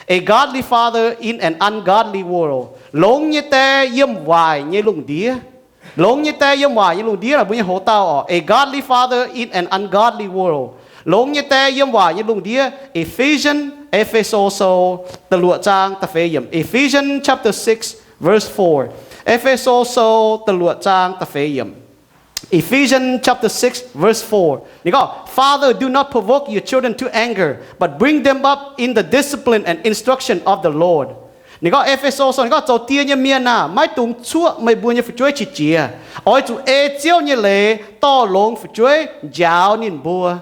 A godly father in an ungodly world. Longx nyei die yiem waaic nyei lungh ndiev. Longx nyei die yiem waaic nyei lungh ndiev naaic, mbuo nyei hoc-dauh oc. A godly father in an ungodly world. Longx nyei die yiem waaic nyei lungh ndiev. Ephesians, E^fe^so Sou, da'luoqc zaang da'feix yiemc. Ephesians chapter six, verse four. E^fe^so Sou da'luoqc zaang da'feix yiemc. Ephesians chapter six, verse four. Ninh gorngv, Father, do not provoke your children to anger, but bring them up in the discipline and instruction of the Lord. Ninh gorngv, E^fe^so Sou ninh gorngv, zoux die nyei mienh aah, maiv dungx cuoqv meih mbuo nyei fu'jueiv qiex jiez. Oix zuqc ei Ziouv nyei leiz dorh longx fu'jueiv njaaux ninh mbuo.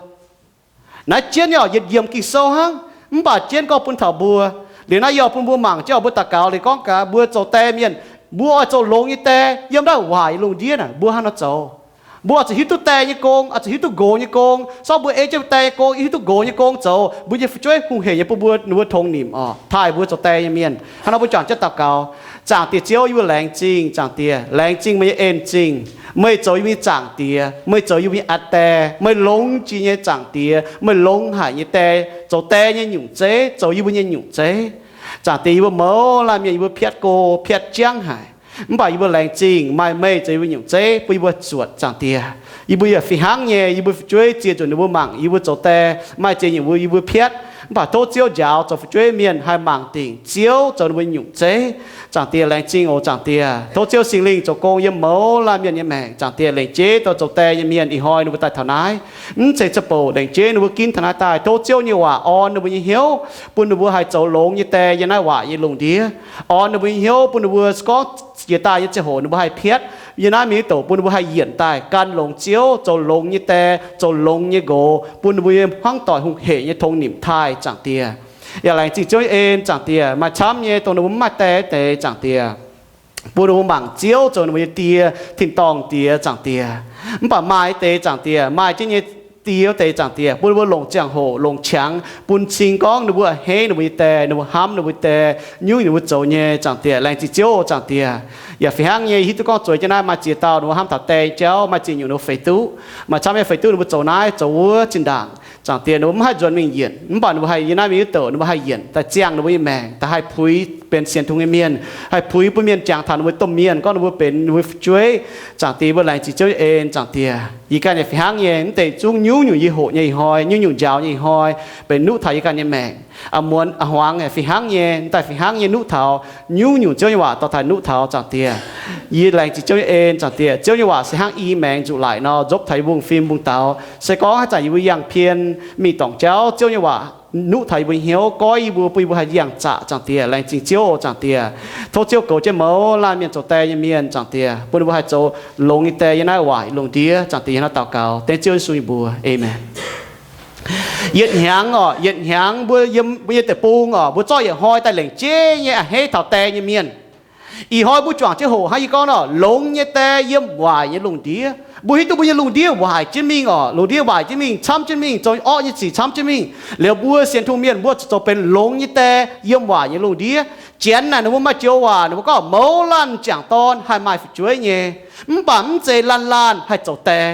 Naaiv jienv nyei oc, yietc yiemc Ging-Sou hnangv, mv baac jienv gorngv bun taux mbuo. Liuz naaiv yie oix bun mbuo mangc jienv oc, mbuo daux gaux liuz gorngv gaax, mbuo zoux die mienh, mbuo oix zoux longx nyei die yiem naaiv waaic nyei lungh ndiev naaic, mbuo hnangv nor zoux. Mbuo oix zuqc hiuv duqv die nyei gong, oix zuqc hiuv duqv nqox nyei gong. Se gorngv mbuo ei jienv die nyei gong, hiuv duqv nqox nyei gong zoux, mbuo nyei fu'jueiv hungh heic nyei bun mbuo, ninh mbuo tongx nimc oc, taaih mbuo zoux die nyei mienh. Hnangv nor mbuo juangc jienv daux gaux. Zaangc Diex Ziouv, yie mbuo laengz zingh, Zaangc Diex, laengz zingh meih nyei en-zingh. Meih zoux yie mbuo nyei Zaangc Diex, meih zoux yie mbuo nyei aa Die, meih longx jiex nyei Zaangc Diex, meih longx haic nyei die, zoux die nyei nyungc zeiv, zoux yie mbuo nyei nyungc zeiv. Zaangc Diex, yie mbuo mouz laanh mienh yie mbuo piatv go, piatv jangv haic. Mv baac yie mbuo laengz zingh maaih meih zoux yie mbuo nyungc zeiv bun yie mbuo zuotc, Zaangc Diex. Yie mbuo yaac fih hnangv nyei, yie mbuo fu'jueiv ziex nzunc ninh mbuo mangc yie mbuo zoux die, maaih ziex nyungc mbuo yie mbuo piatv. Mv baac tov Ziouv njaaux zoux fu'jueiv mienh haih mangc dingc Ziouv zoux ninh mbuo nyungc zeiv. Zaangc Diex, laengz zingh oc, Zaangc Diex. Tov Ziouv Singx Lingh zoux gong yiem mouz laanh mienh nyei maengc, Zaangc Diex, lengc jeiv dorh zoux die nyei mienh ih hnoi ninh mbuo daaih taux naaiv. Mv zeiz za'bouc, lengc jeiv ninh mbuo ginv taux naaiv daaih, tov Ziouv nyei waac orn ninh mbuo nyei hnyouv, bun ninh mbuo haih zoux longx nyei die yiem naaiv waaic nyei lungh ndiev. Orn ninh mbuo nyei hnyouv bun ninh mbuo se gorngv jiex daaih nyei ziangh hoc ninh mbuo haih piatv yiem naaiv mingh douc, bun ninh mbuo haih yienc daaih gan longx Ziouv, zoux longx nyei die, zoux longx nyei nqox, bun ninh mbuo nyei hmuangv doic hungh heic nyei tongx nimc taaih, Zaangc Diex. Yaac laengz zingh Ziouv nyei en, Zaangc Diex. Maaih camv nyei dongh ninh mbuo mv maaih die deix, Zaangc Diex, bun ninh mbuo mangc Ziouv zoux ninh mbuo nyei die, tin-dorngh Diex, Zaangc Diex. Mv baac maaih deix, Zaangc Diex, maaih jienv nyei die wuov deix, Zaangc Diex, bun ninh mbuo longc ziangh hoc, longc qangx bun cing gorngv ninh mbuo a'hneiv ninh mbuo nyei die, ninh mbuo hnamv ninh mbuo die, nyungc ninh mbuo zoux nyei, Zaangc Diex. Laengz zingh Ziouv, Zaangc Diex. Yaac fih hnangv nyei, hiuv duqv gorngv zueiz jienv naaiv maaih ziex dauh ninh mbuo hnamv taux die nyei jauv, maaih ziex nyungc ninh mbuo feix duqv. Maaih camv nyei feix duqv ninh mbuo zoux naaiv zoux wuov zinh ndaangc, Zaangc Diex, ninh mbuo mv haih nzuonx mingh yienc, mv baac ninh mbuo haih yiem naaiv mingh wuov douc, ninh mbuo haih yienc daaih ziangh ninh mbuo nyei maengc, daaih haih puix benx sienx Tin-Hungh nyei mienh, haih puix bun mienh jangx taux ninh mbuo domh mienh gorngv ninh mbuo benx ninh mbuo fu'jueiv. Zaangc Diex, mbuo laengz zingh Ziouv nyei en, Zaangc Diex. Yie ganh yaac fih hnangv nyei, mv deix zungv nyungc-nyungc yie hoqc nyei ih hnoi, nyungc-nyungc njaaux nyei ih hnoi, benx nuqv taux yie ganh nyei maengc. A'muonz a'hmuangx yaac fih hnangv nyei, mv daaih fih hnangv nyei nuqv taux nyungc-nyungc Ziouv nyei waac dorh taux nuqv taux, Zaangc Diex. Yie laengz zingh Ziouv nyei en, Zaangc Diex. Ziouv nyei waac se hnangv i maengx nzuqc laic nor, nzopv taux yie mbungv fim mbungv daux. Se gorngv haaix zanc yie mbuo yangh pien mingh dorngc jauv, Ziouv nyei waac nuqv taux yie mbuo hnyouv, goiv yie mbuo, bun yie mbuo haih yangh zaqc, Zaangc Diex. Laengz zingh Ziouv, Zaangc Diex. Tov Ziouv goux jienv mouz laanh mienh zoux die nyei mienh, Zaangc Diex, bun ninh mbuo haih zoux longx nyei die yiem naaiv waaic lungh ndiev, Zaangc Diex. Yie hnangv naaiv daux gaux dengv Ziouv Yesu nyei mbuox, Aamen. Yietc hnyangx oc, yietc hnyangx mbuo yiem mbuo nyei deic-bung oc, mbuo zorqv yietc hnoi daaih lengc jeiv nyei a'hneiv taux die nyei mienh. Ih hnoi mbuo juangc jienv hoqc hnangv yie gorngv nor, longx nyei die yiem waaic nyei lungh ndiev. Mbuo hiuv duqv mbuo nyei lungh ndiev waaic jienv mingh oc, lungh ndiev waaic jienv mingh, camv jienv mingh, zoux orqv nyei sic camv jienv mingh. Liuz mbuo sienx Tin-Hungh mienh mbuo zuqc zoux benx longx nyei die yiem waaic nyei lungh ndiev. Janx naaic ninh mbuo maaih joux waac, ninh mbuo gorngv mouz laanh m'jangc dorn haih maaih fu'jueiv nyei, mv baac mv zeiz laanh laanh haih zoux die.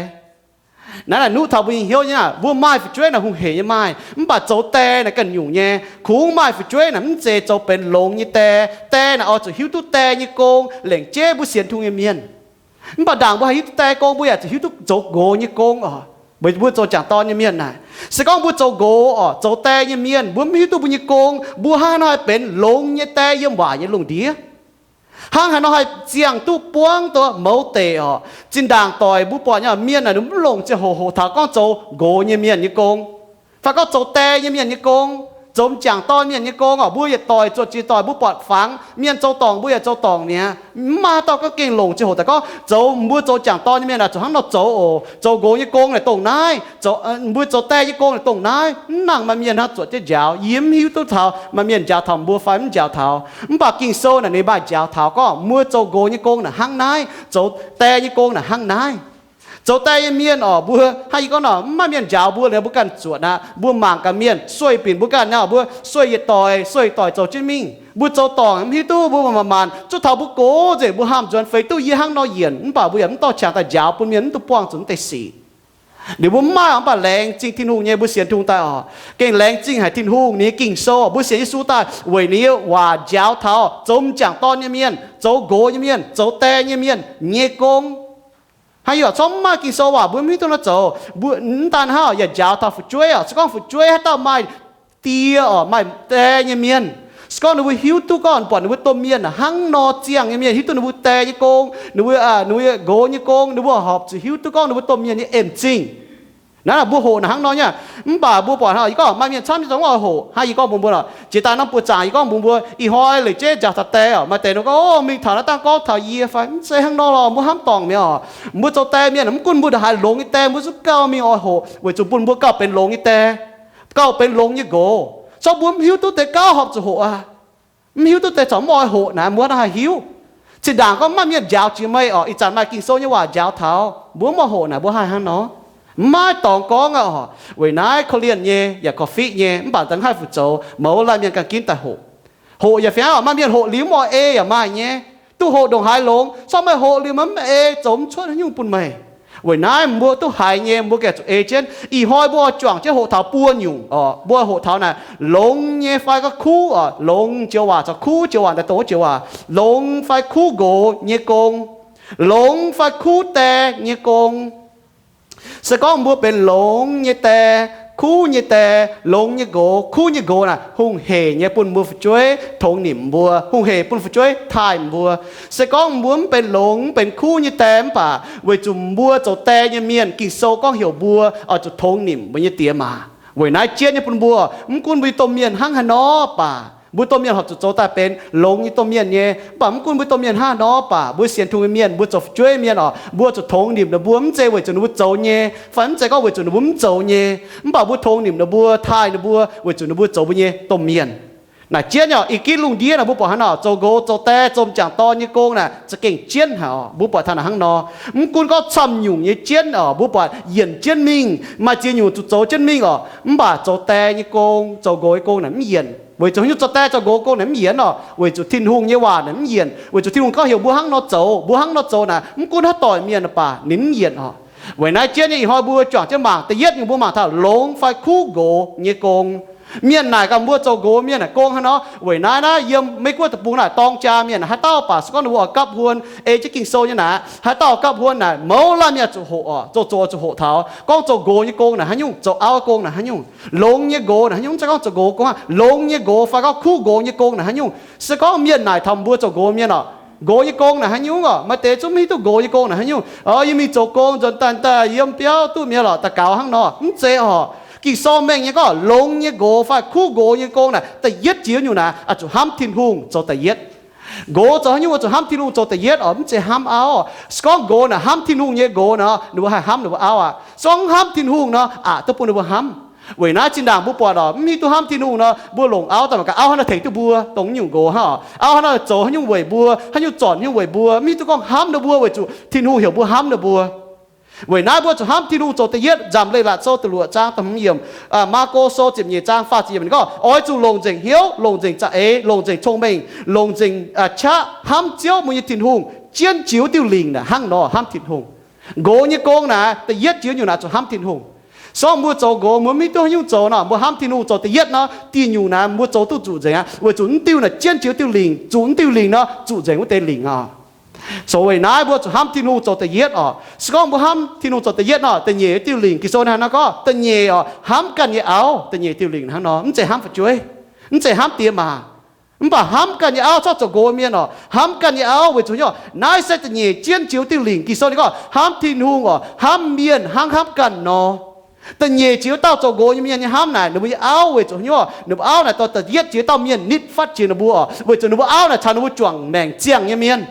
Naaiv naaic nuqv taux mbuo nyei hnyouv nyei aqv. Mbuo maaih fu'jueiv naaic hungh heic nyei maaih, mv baac zoux die naaic ganh nyungc nyei. Kungx maaih fu'jueiv naaic mv zeiz zoux benx longx nyei die. Die naaic oix zuqc hiuv duqv die nyei gong. Lengc jeiv mbuo sienx Tin-Hungh nyei mienh, mv baac ndaangc mbuo haih hiuv duqv die gong, mbuo yaac zuqc hiuv duqv zoux nqox nyei gong oc. Mbuo zoux m'jangc dorn nyei mienh naaic, se gorngv mbuo zoux nqox oc, zoux die nyei mienh, mbuo mv hiuv duqv mbuo nyei gong, mbuo hnangv haaix nor haih benx longx nyei die yiem waaic nyei lungh ndiev? Hnangv haaix nor haih ziangh duqv buangv duqv mouz deic oc? Zinh ndaangc doic mbuo buatc nyei mienh naaic, ninh mv longc ziangh hoc hoqc taux gorngv zoux nqox nyei mienh nyei gong, fai gorngv zoux die nyei mienh nyei gong, zoux m'jangc dorn mienh nyei gong oc. Mbuo yietc doic zuotc jiex doic mbuo buatc fangx mienh zoux dorngc, mbuo yaac zoux dorngc mi'aqv. Mv maaih haaix dauh gorngv gengh longc ziangh hoc daaih gorngv zoux, mbuo zoux m'jangc dorn nyei mienh naaic zuqc hnangv nor zoux oc. Zoux nqox nyei gong naaic dongh naaiv, zoux, mbuo zoux die nyei gong naaic dongh naaiv. Mv nangc maaih mienh hnangv zuotc jienv njaaux. Yie mv hiuv duqv taux maaih mienh njaaux taux mbuo fai mv njaaux taux. Mv baac Ging-Sou naaic ninh maaih njaaux taux gorngv mbuo zoux nqox nyei gong naaic hnangv naaiv, zoux die nyei gong naaic hnangv naaiv. Zoux die nyei mienh oc, mbuo hnangv yie gorngv nor, mv maaih mienh njaaux mbuo liuz mbuo ganh zuotc aqv. Mbuo mangc gaax mienh sueih binc mbuo ganh nor, mbuo sueih yietc doic sueih doic zoux jienv mingh. Mbuo zoux dorngc mv hiuv duqv, mbuo maanc maanc zuqc taux mbuo gox nzengc, mbuo hnamv nzuonx feix duqv yie hnangv nor yienc, mv baac mbuo yaac mv dorh qangx daaih njaaux bun mienh mv duqv buangh zuqc mv deix sic. Ninh mbuo mv maaih mv baac laengz zingh Tin-Hungh nyei, mbuo sienx Tin-Hungh daaih oc, gengh laengz zingh haic Tin-Hungh, ninh nyei Ging-Sou oc, mbuo sienx Yesu daaih weic ninh nyei waac njaaux taux zoux m'jangc dorn nyei mienh, zoux nqox nyei mienh, zoux die nyei mienh nyei gong. Hnangv yie corc mv maaih Ging-Sou waac mbuo mv hiuv duqv nor zoux. Mbuo mv daan hnangv oc, yaac njaaux taux fu'jueiv oc. Se gorngv fu'jueiv haaix dauh maaih die oc, maaih die nyei mienh, se gorngv ninh mbuo hiuv duqv gorngv buatc ninh mbuo domh mienh hnangv nor ziangh nyei mienh, hiuv duqv ninh mbuo die nyei gong, ninh mbuo, ninh mbuo nqox nyei gong, ninh mbuo horpc zuqc hiuv duqv gorngv ninh mbuo domh mienh nyei en zingh. Naaiv mbuo hoqc naaic hnangv nor nyei. Mv baac mbuo buatc hnangv, yie gorngv maaih mienh camv nyei zungv oix hoqc. Hnangv yie gorngv mbuox mbuo oc, jiex daaih norm buoz zaangc yie gorngv mbuox mbuo, ih hnoi leic jeiv nziaauc taux die oc, maaih deix ninh gorngv, Ov, mingh taux naaiv dangh gorngv taux yie fai? Mv zeiz hnangv nor lorqc. Mbuo hnamv dorngc mi'aqv oc. Mbuo zoux die mienh mv gunv mbuo ndongc haaix longx nyei die, mbuo zungv gauh mingh oix hoqc weic zuqc bun mbuo gauh benx longx nyei die, gauh benx longx nyei nqox. Corc mbuo mv hiuv duqv deix gauh horpc zuqc hoqc aqv. Mv hiuv duqv deix corc mv oix hoqc naaic, mbuo haih hiuv. Zinh ndaangc gorngv maaih mienh njaaux jiex meih oc, ih zanc maaih Ging-Sou nyei waac njaaux taux, mbuo mv oix hoqc naaic, mbuo haih hnangv nor? Mv maaih dorngx gorngv aqv oc. Weic naaiv korv-lienh nyei yaac korv-fiqv nyei, mv baac da'haih fu-zoux mouz laanh mienh ganh ginv daaih hoqc. Hoqc yaac fih hnangv oc, maaih mienh hoqc liuz mv oix ei yaac maaih nyei. Duqv hoqc ndongc haaix longx, corc meih hoqc liuz mv ei, zoux mv cuotv haaix nyungc bun meih. Weic naaiv mbuo duqv haiz nyei, mbuo gengh zuqc ei jienv. Ih hnoi mbuo oix juangc jienv hoqc taux buo nyungc oc. Mbuo hoqc taux naaic longx nyei fai gorngv kuv oc, longx joux waac caux kuv joux waac, daaih dongh wuov joux waac, longx fai kuv nqox nyei gong, longx fai kuv die nyei gong. Se gorngv mbuo benx longx nyei die, kuv nyei die, longx nyei nqox, kuv nyei nqox naaic, hungh hec nyei bun mbuo fu'jueiv tongx nimc mbuo, hungh hec bun fu'jueiv taaih mbuo. Se gorngv mbuo mv benx longx, mv benx kuv nyei die mv baac weic zuqc mbuo zoux die nyei mienh, Ging-Sou gorngv heuc mbuo oix zuqc tongx nimc mbuo nyei diex maac. Weic naaiv jienv nyei bun mbuo, mv gunv mbuo nyei domh mienh hnangv haaix nor baac, mbuo domh mienh horpc zuqc zoux daaih benx longx nyei domh mienh nyei. Mv baac mv gunv mbuo domh mienh hnangv haaix nor baac, mbuo sienx Tin-Hungh nyei mienh, mbuo zoux fu'jueiv mienh oc, mbuo zuqc tongx nimc ninh mbuo, mv zeiz weic zuqc ninh mbuo zoux nyei, fai mv zeiz gorngv weic zuqc ninh mbuo mv zoux nyei, mv baac mbuo tongx nimc ninh mbuo, taaih ninh mbuo, weic zuqc ninh mbuo zoux mbuo nyei domh mienh. Naaic jienv nyei oc, i gitv lungh ndiev naaic mbuo buatc hnangv naaic, zoux nqox zoux die, zoux m'jangc dorn nyei gong naaic za'gengh jienv haic oc. Mbuo buatc taux naaic hnangv nor, mv gunv gorngv camv nyungc nyei jienv oc, mbuo buatc yienc jienv mingh, maaih ziex nyungc zuqc zoux jienv mingh oc. Mv baac zoux die nyei gong, zoux nqox nyei gong naaic mv yienc. Weic zuqc haaix nyungc zoux die zoux nqox gong naaic mv yienc oc? Weic zuqc Tin-Hungh nyei waac naaic mv yienc. Weic zuqc Tin-Hungh gorngv heuc mbuo hnangv nor zoux, mbuo hnangv nor zoux naaic, mv gunv haaix doic mienh baac ninh mv yienc oc. Weic naaiv jienv nyei ih hnoi mbuo juangc jienv mangc. Da'yietv nyungc mbuo mangc taux longx fai kuv nqox nyei gong. Mienh naaic gaax mbuo zoux nqox mienh naaic gong hnangv nor. Weic naaiv naaiv yiem Meiv-Guoqv deic-bung naaic dorng jaa mienh haaix dauh baac, se gorngv ninh mbuo oix gapv huon ei jienv Ging-Sou nyei naaic, haaix dauh gapv huon naaic, mouz laanh mienh zuqc hoqc oc, zoux zoux zuqc hoqc taux gorngv zoux nqox nyei gong naaic haaix nyungc, zoux auv gong naaic haaix nyungc, longx nyei nqox naaic haaix nyungc, mv zeiz gorngv zoux nqox gong, longx nyei nqox fai gorngv kuv nqox nyei gong naaic haaix nyungc. Se gorngv mienh naaic taux mbuo zoux nqox mienh oc, nqox nyei gong naaic haaix nyungc oc? Maaih deix zungv mv hiuv duqv nqox nyei gong naaic haaix nyungc. Oc, yie mingh zoux gong nzuonx daaih, daaih yiem biauv duqv mi'aqv lorqc, daux gaux hnangv nor. Mv zeiz oc. Ging-Sou mengh nyei gorngv longx nyei nqox fai kuv nqox nyei gong naaic, da'yietv jiex nyungc naaic oix zuqc hnamv Tin-Hungh zoux da'yietv. Nqox zoux haaix nyungc oix zuqc hnamv Tin-Hungh zoux da'yietv oc, mv zeiz hnamv auv. Se gorngv nqox naaic hnamv Tin-Hungh nyei nqox nor, ninh mbuo haih hnamv ninh mbuo auv aqv. Se gorngv mv hnamv Tin-Hungh nor, aqc duqv bun ninh mbuo hnamv. Weic naaiv zinh ndaangc mbuo buatc oc, mv hiuv duqv hnamv Tin-Hungh nor, mbuo longc auv daaih mangc gaax auv hnangv naaiv tengx duqv mbuo dongh nyungc nqox hnangv oc. Auv hnangv naaiv zoux haaix nyungc weic mbuo, haaix nyungc zornc haaix nyungc weic mbuo, mv hiuv duqv gorngv hnamv ninh mbuo weic zuqc Tin-Hungh heuc mbuo hnamv ninh mbuo. Weic naaiv mbuo zuqc hnamv Tin-Hungh zoux da'yietv. Nzamc Leiz-Latc Sou da'luoqc zaang da'hmz yiemc, Maako Sou ziepc nyeic zaang faah ziepc yiemc gorngv, Oix zuqc longc nzengc hnyouv, longc nzengc za'eix, longc nzengc cong-mengh, longc nzengc qaqv hnamv Ziouv mbuo nyei Tin-Hungh jienv jiex wuov diuh lingc naaic hnangv nor hnamv Tin-Hungh. Nqox nyei gong naaic, da'yietv jiex nyungc naaic zuqc hnamv Tin-Hungh. Se gorngv mbuo zoux nqox, mbuo mv hiuv duqv haaix nyungc zoux nor, mbuo hnamv Tin-Hungh zoux da'yietv nor, diuh nyungc naaic mbuo zoux duqv zuqc nzengc aqv, weic zuqc mv diuh naaic jienv jiex wuov diuh lingc, zuqc mv diuh lingc nor zuqc nzengc wuov deix lingc oc. So weic naaiv mbuo zuqc hnamv Tin-Hungh zoux da'yietv oc. Se gorngv mbuo hnamv Tin-Hungh zoux da'yietv nor, da'nyeic diuh lingc, Ging-Sou naaiv hnangv nor gorngv, da'nyeic oc, hnamv ganh nyei auv. Da'nyeic diuh lingc hnangv nor, mv zeiz hnamv fu'jueiv, mv zeiz hnamv diex maac, mv baac hnamv ganh nyei auv. Corc zoux nqox mienh oc, hnamv ganh nyei auv weic zuqc haaix nyungc? Naaiv se da'nyeic jienv jiex wuov diuh lingc. Ging-Sou ninh gorngv hnamv Tin-Hungh oc, hnamv mienh hnangv hnamv ganh nor. Da'nyeic jiex wuov dauh zoux nqox nyei mienh nyei hnamv naaic, ninh mbuo nyei auv weic zuqc haaix nyungc? Ninh mbuo auv naaic dorh da'yietv jiex dauh mienh nitv fatv jiex ninh mbuo oc, weic zuqc ninh mbuo auv naaic caux ninh mbuo juangc maengc ziangh nyei mienh.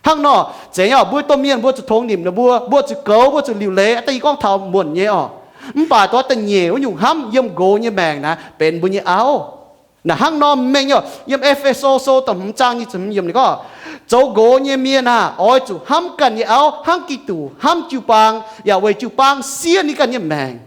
Hnangv nor, zeiz nyei oc, mbuo domh mienh mbuo zuqc tongx nimc ninh mbuo, mbuo zuqc goux, mbuo zuqc liuc leiz. Da'nyeic gorngv taux muonc nyei oc. Mv baac dongh da'nyeic wuov nyungc hnamv yiem nqox nyei maengc naaic benx mbuo nyei auv. Naaic hnangv nor mengh nyei oc. Yiem E^fe^so Sou da'hmz zaang nyic ziepc hmz yiemc ninh gorngv, zoux nqox nyei mienh aah, oix zuqc hnamv ganh nyei auv hnangv Giduc hnamv jiu-baang, yaac weic jiu-baang siev ninh ganh nyei maengc.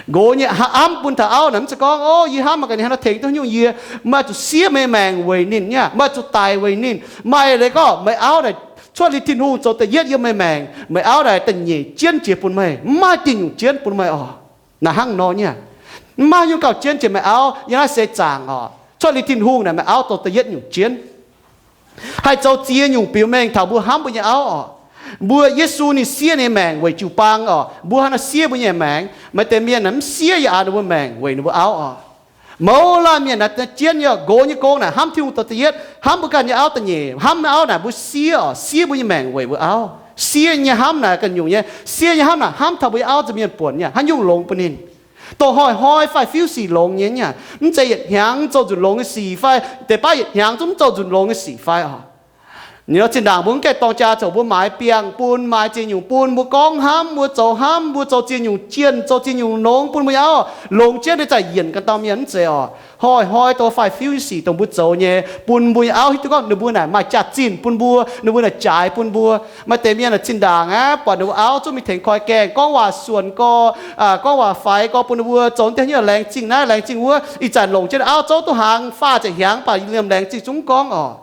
Nqox nyei hnamv bun taux auv naaic, mv zeiz gorngv, Ov, yie hnamv meih ganh nyei, hnangv nor tengx duqv haaix nyungc yie. Meih zuqc siev meih maengc weic ninh nyei, meih zuqc daic weic ninh. Maaih leiz gorngv meih auv naaic Cuotv liuz Tin-Hungh zoux da'yietv yiem meih maengc, meih auv naaic da'nyeic jienv jiex bun meih, mv maaih diuh nyungc jienv bun meih oc. Naaic hnangv nor nyei. Mv maaih nyungc gauh jienv jiex meih auv yiem naaiv seix zaangc oc. Cuotv liuz Tin-Hungh naaic meih auv zoux da'yietv nyungc jienv. Haih zoux ziex nyungc biux mengh taux mbuo hnamv mbuo nyei auv oc. Mbuo, Yesu ninh siev ninh maengc weic jiu-baang oc. Mbuo hnangv nor siev mbuo nyei maengc. Maaih deix mienh naaic mv siev yaac ninh mbuo maengc weic ninh mbuo auv oc. Mouz laanh mienh naaic jienv nyei oc, nqox nyei gong naaic hnamv Tin-Hungh zoux da'yietv, hnamv mbuo ganh nyei auv da'nyeic, hnamv auv naaic mbuo siev oc, siev mbuo nyei maengc weic mbuo auv. Siev nyei hnamv naaic ganh nyungc nyei, siev nyei hnamv naaic hnamv taux mbuo nyei auv nza'hmien buonc nyei, haaix nyungc longx bun ninh. Dongh hnoi-hnoi fai fiuv sic longx nyei nyei. Mv zeiz yietc hnyangx zoux nzunc longx nyei sic fai deix baav yietc hnyangx zungv mv zoux nzunc longx nyei sic fai oc. Ninh nor zinh ndaangc mbuo mv gaengh dorng jaa zoux, mbuo maaiz biangh bun, maaiz ziex nyungc bun, mbuo gorngv hnamv, mbuo zoux hnamv, mbuo zoux ziex nyungc jienh, zoux ziex nyungc longx bun mbuo nyei auv, longx jienv deix zaih yienc ganh dauh mienh mv zeiz oc. Hnoi-hnoi dongh fai fiuv nyei sic dongh mbuo zoux nyei, bun mbuo nyei auv hiuv duqv gorngv ninh mbuo naaic maaih jaax-zinh bun mbuo, ninh mbuo naaic jaaix bun mbuo. Maaih deix mienh naaic zinh ndaangc aqv, buatc ninh mbuo auv zungv mingh tengx koi gaengh, gorngv waac suonc gorx, gorngv waac faix gorx bun ninh mbuo, zoux deix nyei laengz zingh naaiv laengz zingh wuov, ih zanc longc jienv auv zouv duqv hnaangx faah ziepc hnyangx, mv baac liemh laengz zingh zungv mv gorngv oc.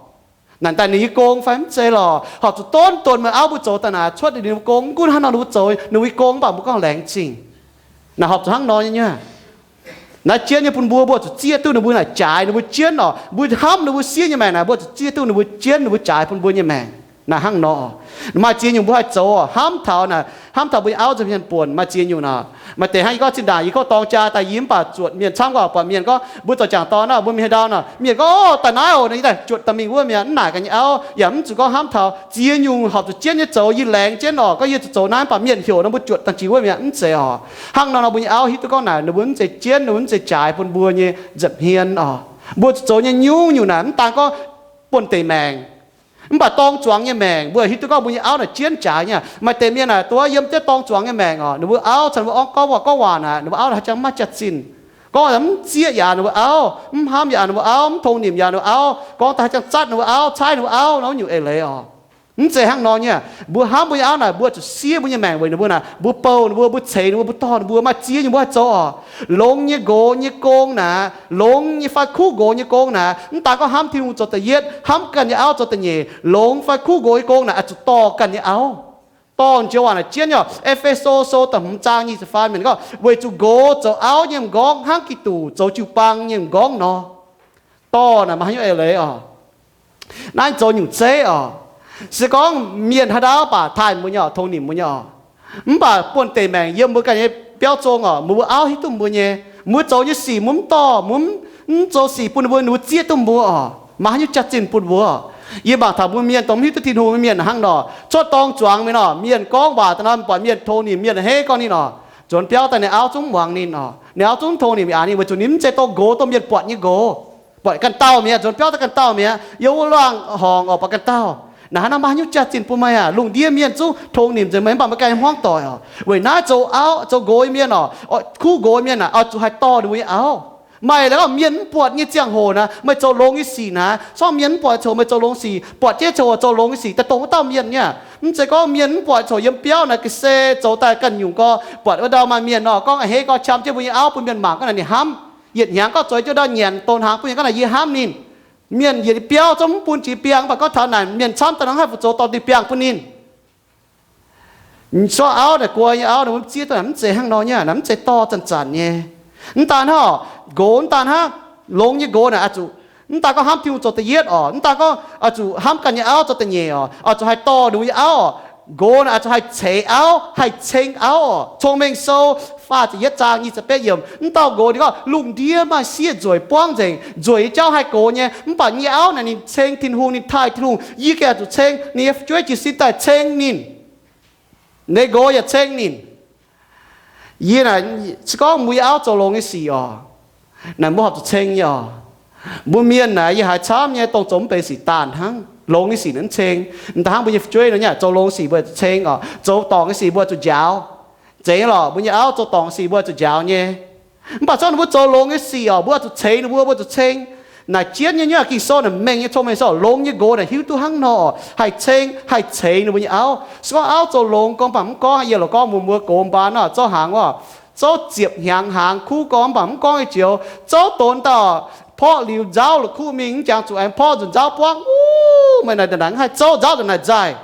Naaic daaih ninh nyei gong fai mv zeiz lorqc? Horpc zuqc donv donx meih auv mbuo zoux daaih naaic, cuotv ninh nyei gong, mv gunv hnangv nor ninh mbuo zoux ninh nyei gong, mv baac mbuo gorngv laengz zingh. Naaic horpc zuqc hnangv nor nyei nyei. Naaiv jienv nyei bun mbuo, mbuo zuqc zieqv duqv ninh mbuo naaic jaaix ninh mbuo jienv oc. Mbuo hnamv ninh mbuo siev nyei maengc naaic, mbuo zuqc zieqv duqv ninh mbuo jienv, ninh mbuo jaaix bun mbuo nyei maengc. Naaic hnangv nor, maaih ziex nyungc mbuo haih zoux oc. Hnamv taux naaic, hnamv taux mbuo nyei auv nza'hmien buonc. Maaih ziex nyungc naaic, maaih deix hnangv yie gorngv zinh ndaangc yie gorngv dorng jaa daaih yie mv baac zuotc mienh camv gorngv, buatc mienh gorngv mbuo zoux jangc dorn naaic, mbuo mingh haaix ndau naaic, mienh gorngv, Ov, daaih naaiv oc. Naaic yie daaih juotc daaih mingh wuov mi'aqv. Mv naaic ganh nyei auv yaac mv zuqc gorngv hnamv taux ziex nyungc horpc zuqc jienv nyei zoux. Yie laengz jienv oc, gorngv yie zuqc zoux naaiv, mv baac mienh heuc nor mbuo juotc daaih jiex wuov mi'aqv. Mv zeiz oc. Hnangv nor nor mbuo nyei auv hiuv duqv gorngv naaic ninh mbuo mv zeiz jienv, ninh mbuo mv zeiz jaaix bun mbuo nyei nza'hmien oc. Mbuo zuqc zoux nyei nyungc-nyungc naaic mv daan gorngv buonv-deic maengc, mv baac dorng zuangx nyei maengc mbuo hiuv duqv gorngv mbuo nyei auv naaic jienv jaaix nyei. Maaih deix mienh naaic duqv yiem jienv dorng zuangx nyei maengc oc, ninh mbuo auv caux ninh mbuo gorngv waac gorngv waac naaic, ninh mbuo auv naaic haaix jangx mv maaih jaax-zinh, gorngv mv zieqv yaac ninh mbuo auv, mv hnamv yaac ninh mbuo auv, mv tongx nimc yaac ninh mbuo auv, gorngv daaih haaix jangx zatv ninh mbuo auv, caaiv ninh mbuo auv, nor nyungc eix leiz oc. Mv zeiz hnangv nor nyei. Mbuo hnamv mbuo nyei auv naaic, mbuo zuqc siev mbuo nyei maengc weic ninh mbuo naaic, mbuo bouh ninh mbuo, mbuo ceix ninh mbuo, mbuo dorh ninh mbuo. Maaih ziex nyungc mbuo haih zoux oc. Longx nyei nqox nyei gong naaic, longx nyei fai kuv nqox nyei gong naaic, mv daan gorngv hnamv Tin-Hungh zoux da'yietv, hnamv ganh nyei auv zoux da'nyeic, longx fai kuv nqox nyei gong naaic oix zuqc dorh ganh nyei auv. Dorh joux waac naaic jienv nyei oc. E^fe^so Sou da'hmz zaang nyic ziepc faam yiemc gorngv, weic zuqc nqox zoux auv nyei m'nqorngv hnangv Giduc zoux jiu-baang nyei m'nqorngv nor, dorh naaic maaih haaix nyungc eix leiz oc. Naaiv zoux nyungc zeiv oc. Se gorngv mienh haaix dauh baac taaih mbuo nyei oc, tongx nimc mbuo nyei oc, mv baac buonv-deic maengc yiem mbuo ganh nyei biauv zong oc, mbuo, mbuo auv hiuv duqv mbuo nyei, mbuo zoux nyei sic mbuo mv dorh, mbuo mv zoux sic bun ninh mbuo, ninh mbuo zieqv duqv mbuo oc, maaih haaix nyungc jaax-zinh bun mbuo oc. Yie mangc taux mbuo mienh dongh mv hiuv duqv Tin-Hungh nyei mienh hnangv nor, cuotv dorng zuangx mingh nor, mienh gorngv waac daaih nor, buatc mienh tongx nimc, mienh a'hneiv gorngv ninh oc, nzuonx biauv daaih ninh auv zungv mv muangx ninh oc, ninh auv zungv mv tongx nimc, yaac ninh weic zuqc ninh mv zeiz dorh nqox, dorh mienh buatc nyei nqox, buatc ganh dauh mi'aqv, nzuonx biauv daaih ganh dauh mi'aqv, yiem wuov luangh horngc oc, buatc ganh dauh. Naaiv hnangv nor maaih haaix nyungc jaax-zinh bun meih aac? Lungh ndiev mienh zungv tongx nimc nzengc meih, mv baac meih ganh hmuangv doic oc. Weic naaiv zoux auv zoux nqox nyei mienh oc, kuv nqox mienh naaic, oix zuqc haih dorh ninh mbuo nyei auv. Maaih la'gorngv mienh mv buatc nyei ziangh hoc naaic, meih zoux longx nyei sic naaic, se gorngv mienh mv buatc nyei ziangh hoc meih zoux longx sic, buatc jienv ziangh hoc zoux longx nyei sic, daaih dongh wuov dauh mienh nyei. Mv zeiz gorngv mienh mv buatc ziangh hoc yiem biauv naaic ga'sie zoux daaih ganh nyungc gorx, buatc wuov ndau maaih mienh nor gorngv a'hneiv gorx, qam jienv mbuo nyei auv bun mienh mangc gorngv naaic ninh hnamv. Yietc hnyangx gorngv zoux jienv ndau nyanc douz hnaangx bun mienh gorngv naaic yie hnamv ninh. Mienh yietc biauv zungv mv bun jiex biangh, mv baac gorngv taux naaic mienh camv daaih nor haih fu zoux dorh diuh biangh bun ninh. Zorqv auv naaic, guai nyei auv naaic, mbuo mv zieqv duqv naaic, mv zeiz hnangv nor nyei, naaic mv zeiz dorh zanc-zanc nyei. Mv daan hnangv oc, nqox mv daan hnangv, longx nyei nqox naaic oix zuqc, mv daan gorngv hnamv Tin-Hungh zoux da'yietv oc, mv daan gorngv oix zuqc hnamv ganh nyei auv zoux da'nyeic oc, oix zuqc haih dorh ninh mbuo nyei auv oc. Nqox naaic oix zuqc haih ceix auv, haih ceng auv oc. Cong-Mengh Sou faah ziepc yietv zaang nyic ziepc betv yiemc, mv dauh nqox ninh gorngv, lungh ndiev maaih sieqv nzueic buangv nzengc, nzueic nyei jauv haih gox nyei, mv baac yie nyei auv naaic ninh ceng Tin-Hungh, ninh taaih Tin-Hungh, yie gengh zuqc ceng ninh nyei fu'jueiv jiez sin daaih ceng ninh. Ninh nqox yaac ceng ninh. Yie naaic, se gorngv mbuo nyei auv zoux longx nyei sic oc, naaic mbuo horpc zuqc ceng nyei oc. Mbuo mienh naaic yie haiz camv nyei, dongh zoux mv benx sic daanh hnangv, longx nyei sic naaic mv ceng. Mv daan hnangv mbuo nyei fu'jueiv nor nyei, zoux longx sic mbuo zuqc ceng oc, zoux dorngc nyei sic mbuo zuqc njaaux. Zeiz nyei lorqc, mbuo nyei auv zoux dorngc sic mbuo zuqc njaaux nyei. Mv baac se gorngv ninh mbuo zoux longx nyei sic oc, mbuo zuqc ceix ninh mbuo, mbuo zuqc ceng. Naaic jienv nyei nyei Ging-Sou naaic mengh nyei, Cong-Mengh Sou, longx nyei nqox naaic hiuv duqv hnangv nor haih ceng, haih ceix ninh mbuo nyei auv. Se gorngv auv zoux longx gorngv mv baac mv gorngv, yie loc gorngv mbuox mbuo gox mbaan oc, zorqv hnaangx oc, zouv ziepc hnyangx hnaangx kuv gorngv mv baac mv gorngv nyei joux, zouv donx dauh porqv liuz nzauv la'kuqv mingh, mv jangx zuqc aengx porqv nzunc nzauv buangv. Uv, meih naaic ndongc naaic haih zouv nzauv ndongc naaic nzaaih.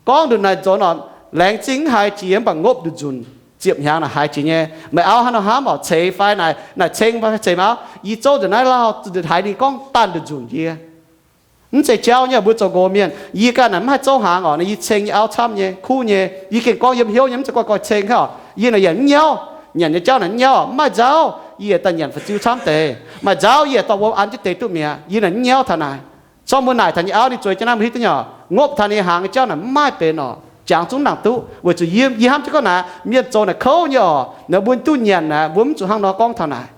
Gorngv nduqc naaic nzunc oc, laengz zingh mv haiz jiex mv baac ngopv nduqc nzunc ziepc hnyangx naaic haiz jiex nyei. Meih auv hnangv nor hnamv oc, ceix fai naaic, naaic ceng fai ceix meih auv, yie zouv nzengc naaiv lauh, haiz ninh gorngv daanh nduqc nzunc yie. Mv zeiz jauv nyei, mbuo zoux nqox mienh, yie ganh naaic mv haih zouv hnaangx oc, naaic yie ceng nyei auv camv nyei, kuv nyei, yie gengh gorngv yiem hnyouv nyei, mv zeiz gorngv goiv ceng oc, yie naaic yaac mv nyauv. Nyanc nyei jauv naaic mv nyauv, mv maaih nzauv, yie daaih nyanc fu'juv camv deix. Maaih nzauv yie dorh wuom an jienv deix duqv mi'aqv. Yie naaic mv nyauv taux naaic. Zorqv mbuo naaic taux nyei auv ninh zueiz jienv naaiv mbuo hiuv duqv nyei oc, ngopv taux ninh hnaangx nyei jauv naaic mv maaih benx oc. Jangx zungv nangc duqv weic zuqc yie, yie hnamv jienv gorngv naaic mienh zoux naaic kouv nyei oc, naaic mbuo duqv nyanc naaic mbuo mv zuqc hnangv nor gorngv taux naaic.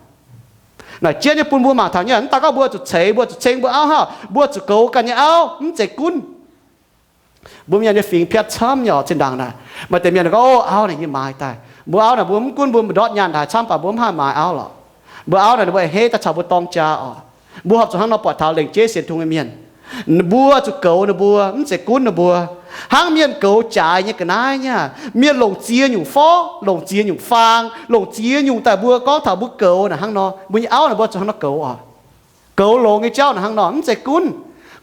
Naaic jienv nyei bun mbuo mangc taux nyei, mv daan gorngv mbuo zuqc ceix, mbuo zuqc ceng mbuo auv hnangv, mbuo zuqc goux ganh nyei auv, mv zeiz gunv. Mbuo mienh nyei fingx piatv camv nyei oc, zinh ndaangc naaic. Maaih deix mienh gorngv, o, auv naaic yie maaiz daaih. Mbuo auv naaic mbuo mv gunv mbuo ndortv nyaanh daaih camv baac mbuo mv haih maaiz auv lorqc. Mbuo auv naaic ninh mbuo a'hneiv daaih caux mbuo dorng jaa oc. Mbuo horpc zuqc hnangv nor buatc taux lengc jeiv sienx tungx nyei mienh. Ninh mbuo zuqc goux ninh mbuo, mv zeiz gunv ninh mbuo. Hnangv mienh goux jaaix nyei ga'naaiv nyei, mienh longc ziex nyungc forv, longc ziex nyungc faang, longc ziex nyungc daaih mbuo gorngv taux mbuo goux naaic hnangv nor, mbuo nyei auv naaic mbuo zuqc hnangv nor goux oc. Goux longx nyei jauv naaic hnangv nor, mv zeiz gunv.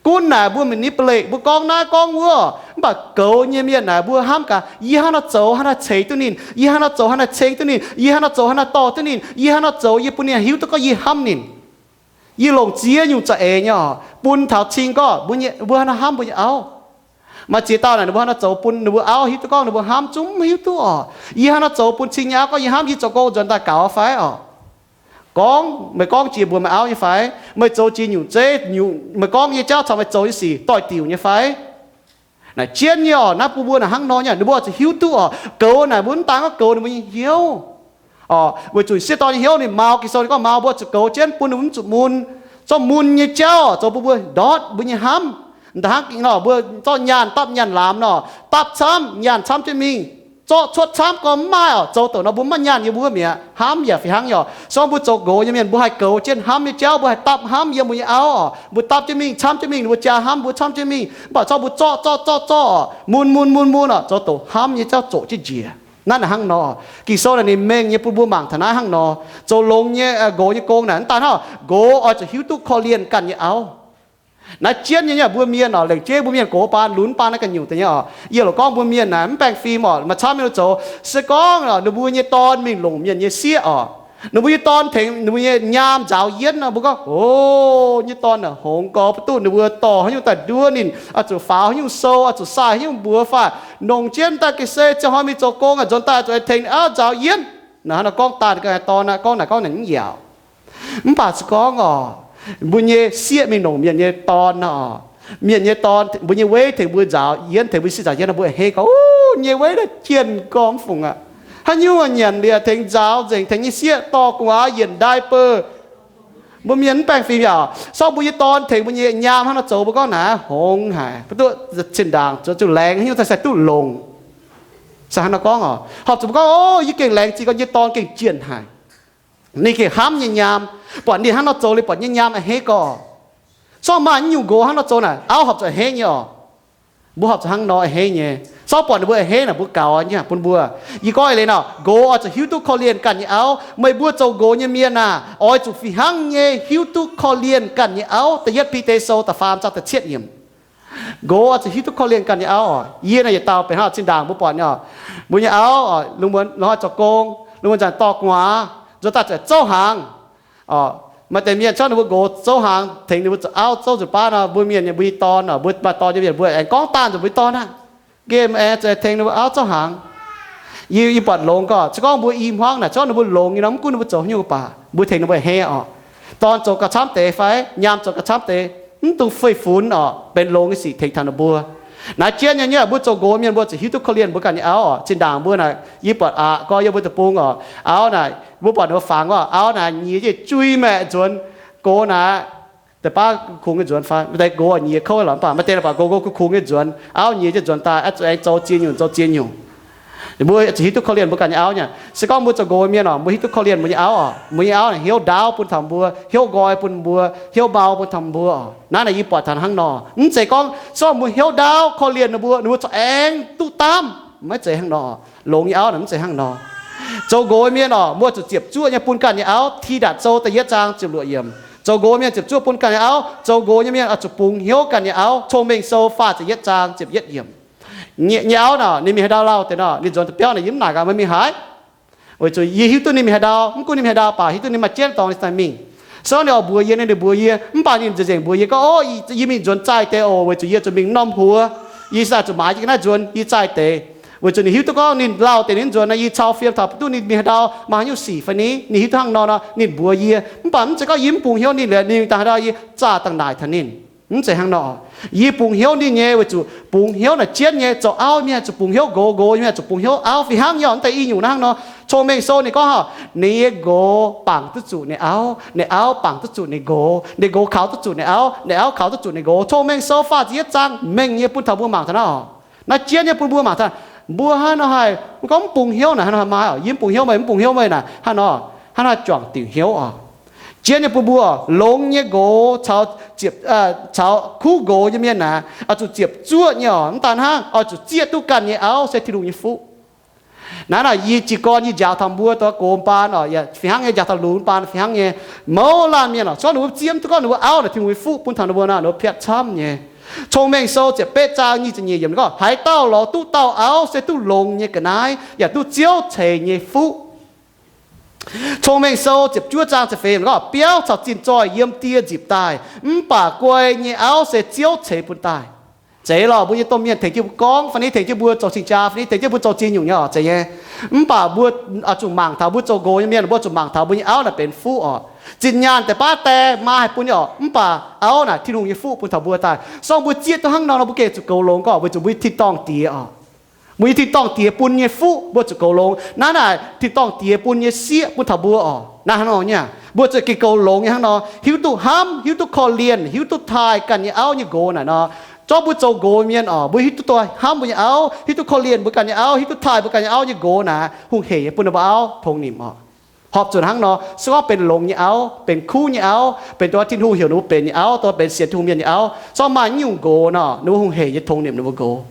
Gunv naaic mbuo manipulate, mbuo gorngv naaiv gorngv wuov. Mv baac goux nyei mienh naaic mbuo hnamv gaax, yie hnangv nor zoux hnangv naaic ceix duqv ninh, yie hnangv nor zoux hnangv naaic ceng duqv ninh, yie hnangv nor zoux hnangv naaic dorh duqv ninh, yie hnangv nor zoux yie bun ninh hiuv duqv gorngv yie hnamv ninh. Yie longc ziex nyungc za'eix nyei oc, bun taux cing gorngv mbuo nyei, mbuo hnangv nor hnamv mbuo nyei auv. Maaih ziex dauh naaic ninh mbuo hnangv nor zoux bun ninh mbuo auv hiuv duqv gorngv ninh mbuo hnamv, zungv mv hiuv duqv oc. Yie hnangv nor zoux bun cing nyei auv gorngv yie hnamv, yie zoux gong nzuonx daaih gaux fai oc. Gorngv, meih gorngv jiex mbuox meih auv nyei fai? Meih zoux jiex nyungc zeiv nyungc, meih gorngv nyei jauv caux meih zoux nyei sic doix-diuc nyei fai? Naaic jienv nyei oc, naaiv bun mbuo naaic hnangv nor nyei, ninh mbuo oix zuqc hiuv duqv oc. Goux naaic mbuo mv daan gorngv goux ninh mbuo nyei hnyouv oc, weic zuqc sieqv dorn nyei hnyouv ninh mau, Ging-Sou ninh gorngv mau, mbuo zuqc goux jienv bun ninh mbuo mv zuqc mun. Zorqv mun nyei jauv zoux bun mbuo ndortv mbuo nyei hnamv. Da'hnangv nor mbuo zorqv nyaanh dapv nyaanh laamz nor, dapv camv, nyaanh camv jienv mingh, zorqv cuotv camv gorngv mv maaih oc. Zoux douc nor mbuo mv maaih nyaanh yiem wuov mi'aqv, hnamv yaac fih hnangv nyei oc. Se gorngv mbuo zoux nqox nyei mienh, mbuo haih goux jienv hnamv nyei jauv, mbuo haih dapv hnamv yiem mbuo nyei auv oc. Mbuo dapv jienv mingh, camv jienv mingh, ninh mbuo jaa hnamv mbuo camv jienv mingh. Mv baac se gorngv mbuo zorqv zorqv zorqv zorqv oc, mun mun mun mun oc, zoux douc hnamv nyei jauv zoqc jienv njiec. Naaiv naaic hnangv nor, Ging-Sou naaic ninh mengh nyei bun mbuo mangc taux naaiv hnangv nor. Zoux longx nyei, nqox nyei gong naaic mv daan hnangv, nqox oix zuqc hiuv duqv korv-lienh ganh nyei auv. Naaiv jienv nyei, mbuo mienh oc, lengc jeiv mbuo mienh gox baan lunx baan naaiv ganh nyungc deix nyei oc. Yie loc gorngv mbuo mienh naaic mv baengh fim oc, maaih camv mienh zoux. Se gorngv ninh mbuo nyei dorn mingh longc mienh nyei sieqv oc, ninh mbuo nyei dorn tengx ninh mbuo nyei nyaam nzaaux yienv nor, mbuo gorngv, o, nyei dorn naaic hngongx gorx, mv duqv ninh mbuo dorh haaix nyungc daaih nduov ninh, oix zuqc faaux haaix nyungc sou, oix zuqc sai haaix nyungc mbuox fai, nongc jienv daaih ga'sie ziangh hnoi mingh zoux gong, nzuonx daaih zuqc tengx ninh auv nzaaux yienv. Naaic hnangv nor gorngv daaih ga'naaiv dorn aqv, gorngv naaic gorngv naaic mv yaac Mv baac se gorngv oc, mbuo nyei sieqv mingh longc mienh nyei dorn nor, mienh nyei dorn, mbuo nyei weiv tengx mbuo nzaaux yienv, tengx mbuo sieqv nzaaux yienv nor, mbuo a'hneiv gorngv, o, nyei weiv naaic jienh gormx fungc aqv. Haaix nyungc nyanc liuz tengx nzaaux nzengc, tengx nyei sieqv dorh gu'nguaaz, yienc diaper. Mbuo mienh mv baengh fim yaac, se gorngv mbuo nyei dorn tengx mbuo nyei nyaam hnangv nor zoux, mbuo gorngv naaic hngongx haic, mv duqv zinh ndaangc zuqc laengz haaix nyungc daaih sai duqv longc. Se hnangv nor gorngv oc, horpc zuqc mbuo gorngv, o, yie gengh laengz zingh gorngv nyei dorn gengh jienh haic. Ninh gengh hnamv nyei nyaam, buatc ninh hnangv nor zoux liuz buatc nyei nyaam a'hneiv gorx. Se gorngv maaih nyungc nqox hnangv nor zoux naaic, auv horpc zuqc a'hneiv nyei oc. Mbuo horpc zuqc hnangv nor a'hneiv nyei. Se gorngv buatc ninh mbuo a'hneiv naaic, mbuo gaux nyei bun mbuo. Yie gorngv eix leiz nor, nqox oix zuqc hiuv duqv korv-lienh ganh nyei auv. Meih mbuo zoux nqox nyei mienh aah, oix zuqc fih hnangv nyei hiuv duqv korv-lienh ganh nyei auv. Da'yietv Bide Sou da'faam zaang da'cietv yiemc. Nqox oix zuqc hiuv duqv korv-lienh ganh nyei auv oc. Yie naaic yietc dauh benx hnangv zinh ndaangc mbuo buatc nyei oc, mbuo nyei auv oc, lungh muonz lorz haaix zoux gong, lungh muonz zanc dorh gu'nguaaz, nzuonx daaih zuqc zouv hnaangx oc. Maaih deix mienh se gorngv ninh mbuo nqox zouv hnaangx tengx ninh mbuo zoux auv zouv nzunc baav nor, mbuo mienh nyei mbuo nyei dorn oc, mbuo maaih dorn nyei mienh mbuo aengx gorngv daaih nzunc mbuo nyei dorn aqv. Nqemh aengx zuqc tengx ninh mbuo auv zouv hnaangx. Yie, yie buatc longx gorqv, se gorngv mbuo i hmuangv naaic, se gorngv ninh mbuo longx nyei nor, mv gunv ninh mbuo zoux haaix nyungc baac mbuo tengx ninh mbuo a'hneiv oc. Dorn zoux gauh camv deix fai, nyaam zoux gauh camv deix, mv dungx fei funx oc, benx longx nyei sic tengx taux ninh mbuo. Naaiv jienv nyei, mbuo zoux nqox mienh mbuo zuqc hiuv duqv korv-lienh mbuo ganh nyei auv oc. Zinh ndaangc mbuo naaic, yie buatc aqc gorngv yiem mbuo deic-bung oc, auv naaic mbuo buatc ninh mbuo fangx oc, auv naaic nyiex jienv jui maeqc nzuonx, gox naaic deix baav kungx nyei nzuonx fai, maaih deix nqox nyiex kouv lorqc, mv baac maaih deix naaic buatc nqox nqox kungx kungx nyei nzuonx, auv nyiex jienv nzuonx daaih, aengx zoux ziex nyungc zoux ziex nyungc. Mbuo zuqc hiuv duqv korv-lienh mbuo ganh nyei auv nyei. Se gorngv mbuo zoux nqox mienh oc, mbuo hiuv duqv korv-lienh mbuo nyei auv oc, mbuo nyei auv naaic hnyouv ndaauv bun taux mbuo, hnyouv nqoi bun mbuo, hnyouv mau bun taux mbuo oc. Naaiv naaic yie buatc taux hnangv nor. Mv zeiz gorngv se gorngv mbuo hnyouv ndaauv korv-lienh ninh mbuo, ninh mbuo za'gengh duqv daamv. Maiv zeiz hnangv nor. Longx nyei auv naaic mv zeiz hnangv nor. Zoux nqox mienh oc, mbuo zuqc ziepc zuoqv nyei bun ganh nyei auv. Tidatc Sou da'yietv zaang ziepc luoqc yiemc. Zoux nqox mienh ziepc zuoqv bun ganh nyei auv. Zoux nqox nyei mienh oix zuqc bungx hnyouv ganh nyei auv. Cong-Mengh Sou faah ziepc yietv zaang ziepc yietv yiemc. nyei auv nor, ninh mingh haaix ndau lauh deix nor, ninh nzuonx deix biauv naaic yie mv naaic gaax meih mingh haaix. Weic zuqc yie hiuv duqv ninh mingh haaix ndau, mv gunv ninh mingh haaix ndau baac hiuv duqv ninh maaih jienv dorngx ninh daaih mingh. So ninh oix mbuox yie, ninh mbuox yie, mv baac ninh nzengc mbuox yie gorngv, Ov, yie mingh nzuonx zaaih deix oc, weic zuqc yie zuqc mingh norm huox. Yie zaaih zuqc maaiz jienv ga'naaiv nzuonx, yie zaaih deix. Weic zuqc ninh hiuv duqv gorngv ninh lauh deix ninh nzuonx nor, yie cau fiem taux duqv ninh mingh haaix ndau, maaih haaix nyungc sic fai ni. Ninh hiuv duqv hnangv nor nor, ninh mbuox yie. Mv baac mv zeiz gorngv yie mv bungx hnyouv ninh liuz, ninh daaih haaix ndau yie zaah dangh naaic taux ninh. Mv zeiz hnangv nor. Yie bungx hnyouv ninh nyei weic zuqc bungx hnyouv naaic jienv nyei zoux auv mienh zuqc bungx hnyouv nqox, nqox mienh zuqc bungx hnyouv auv. Fih hnangv nyei oc, mv deix i nyungc hnangv nor. Cong-mengh sou ninh gorngv, ninh nyei nqox bangc duqv zuqc ninh auv, ninh auv bangc duqv zuqc ninh nqox, ninh nqox kaux duqv zuqc ninh auv, ninh auv kaux duqv zuqc ninh nqox. Cong-mengh sou faah ziepc yietv zaang mengh nyei bun taux mbuo mangc taux naaiv oc. Naaiv jienv nyei bun mbuo mangc taux, mbuo hnangv nor haih, mv gorngv mv bungx hnyouv naaic, hnangv nor maaih oc, yie mv bungx hnyouv meih, mv bungx hnyouv meih naaic, hnangv nor, hnangv nor juangc diuc hnyouv oc. Jienv nyei bun mbuo, longx nyei nqox caux, caux kuv nqox nyei mienh naaic, oix zuqc ziepc zuoqv nyei oc. Mv daan hnangv, oix zuqc zieqv duqv ganh nyei auv se Tin-Hungh nyei fuqv. Naaiv naaic yie jiez gorn yie njaaux taux mbuo doix gox baan oc, yaac fih hnangv nyei njaaux taux lunx baan fih hnangv nyei. Mouz laanh mienh oc, se gorngv ninh mbuo zieqv mv duqv gorngv ninh mbuo auv naaic Tin-Hungh nyei fuqv bun taux ninh mbuo nor, ninh mbuo piatv camv nyei. Cong-mengh sou ziepc betv zaang nyic ziepc nyeic yiemc gorngv, haaix dauh lorz duqv dauh auv se duqv longx nyei ga'naaiv, yaac duqv Ziouv ceix nyei fuqv. Cong-mengh sou ziepc juov zaang ziepc feix yiemc gorngv, biauv caux zinh zoih yiem die nzipc daaih, mv baac guai nyei auv se Ziouv ceix bun daaih. Zeiz lorqc, mbuo nyei domh mienh tengx jienv mbuo gorngv fai ni, tengx jienv mbuo zoux cing-jaa fai ni, tengx jienv mbuo zoux ziex nyungc nyei oc, zeiz nyei. Mv baac mbuo oix zuqc mangc taux mbuo zoux nqox nyei mienh, mbuo zuqc mangc taux mbuo nyei auv naaic benx fuqv oc. Zinh nyaanh deix baav die maa haih bun nyei oc, mv baac auv naaic Tin-Hungh nyei fuqv bun taux mbuo daaih. Se gorngv mbuo zieqv duqv hnangv nor nor, mbuo gengh zuqc goux longx gorngv, weic zuqc mbuo nyei tin-dorngh Diex oc. Mbuo nyei tin-dorngh Diex bun nyei fuqv mbuo zuqc goux longx. Naaiv naaic tin-dorngh Diex bun nyei sieqv bun taux mbuo oc. Naaiv hnangv nor nyei, mbuo zuqc gengh goux longx nyei hnangv nor, hiuv duqv hnamv, hiuv duqv korv-lienh, hiuv duqv taaih ganh nyei auv nyei nqox naaic nor. Zorqv mbuo zoux nqox mienh oc, mbuo hiuv duqv hnamv mbuo nyei auv, hiuv duqv korv-lienh mbuo ganh nyei auv, hiuv duqv taaih mbuo ganh nyei auv nyei nqox naaic, hungh heic nyei bun ninh mbuo auv tongx nimc oc. Horpc zuqc hnangv nor, se gorngv benx longx nyei auv, benx kuv nyei auv, benx dongh Tin-Hungh heuc ninh mbuo benx nyei auv, dongh benx sienx Tin-Hungh mienh nyei auv, se gorngv maaih nyungc nqox nor, ninh mbuo hungh heic nyei tongx nimc ninh mbuo nqox.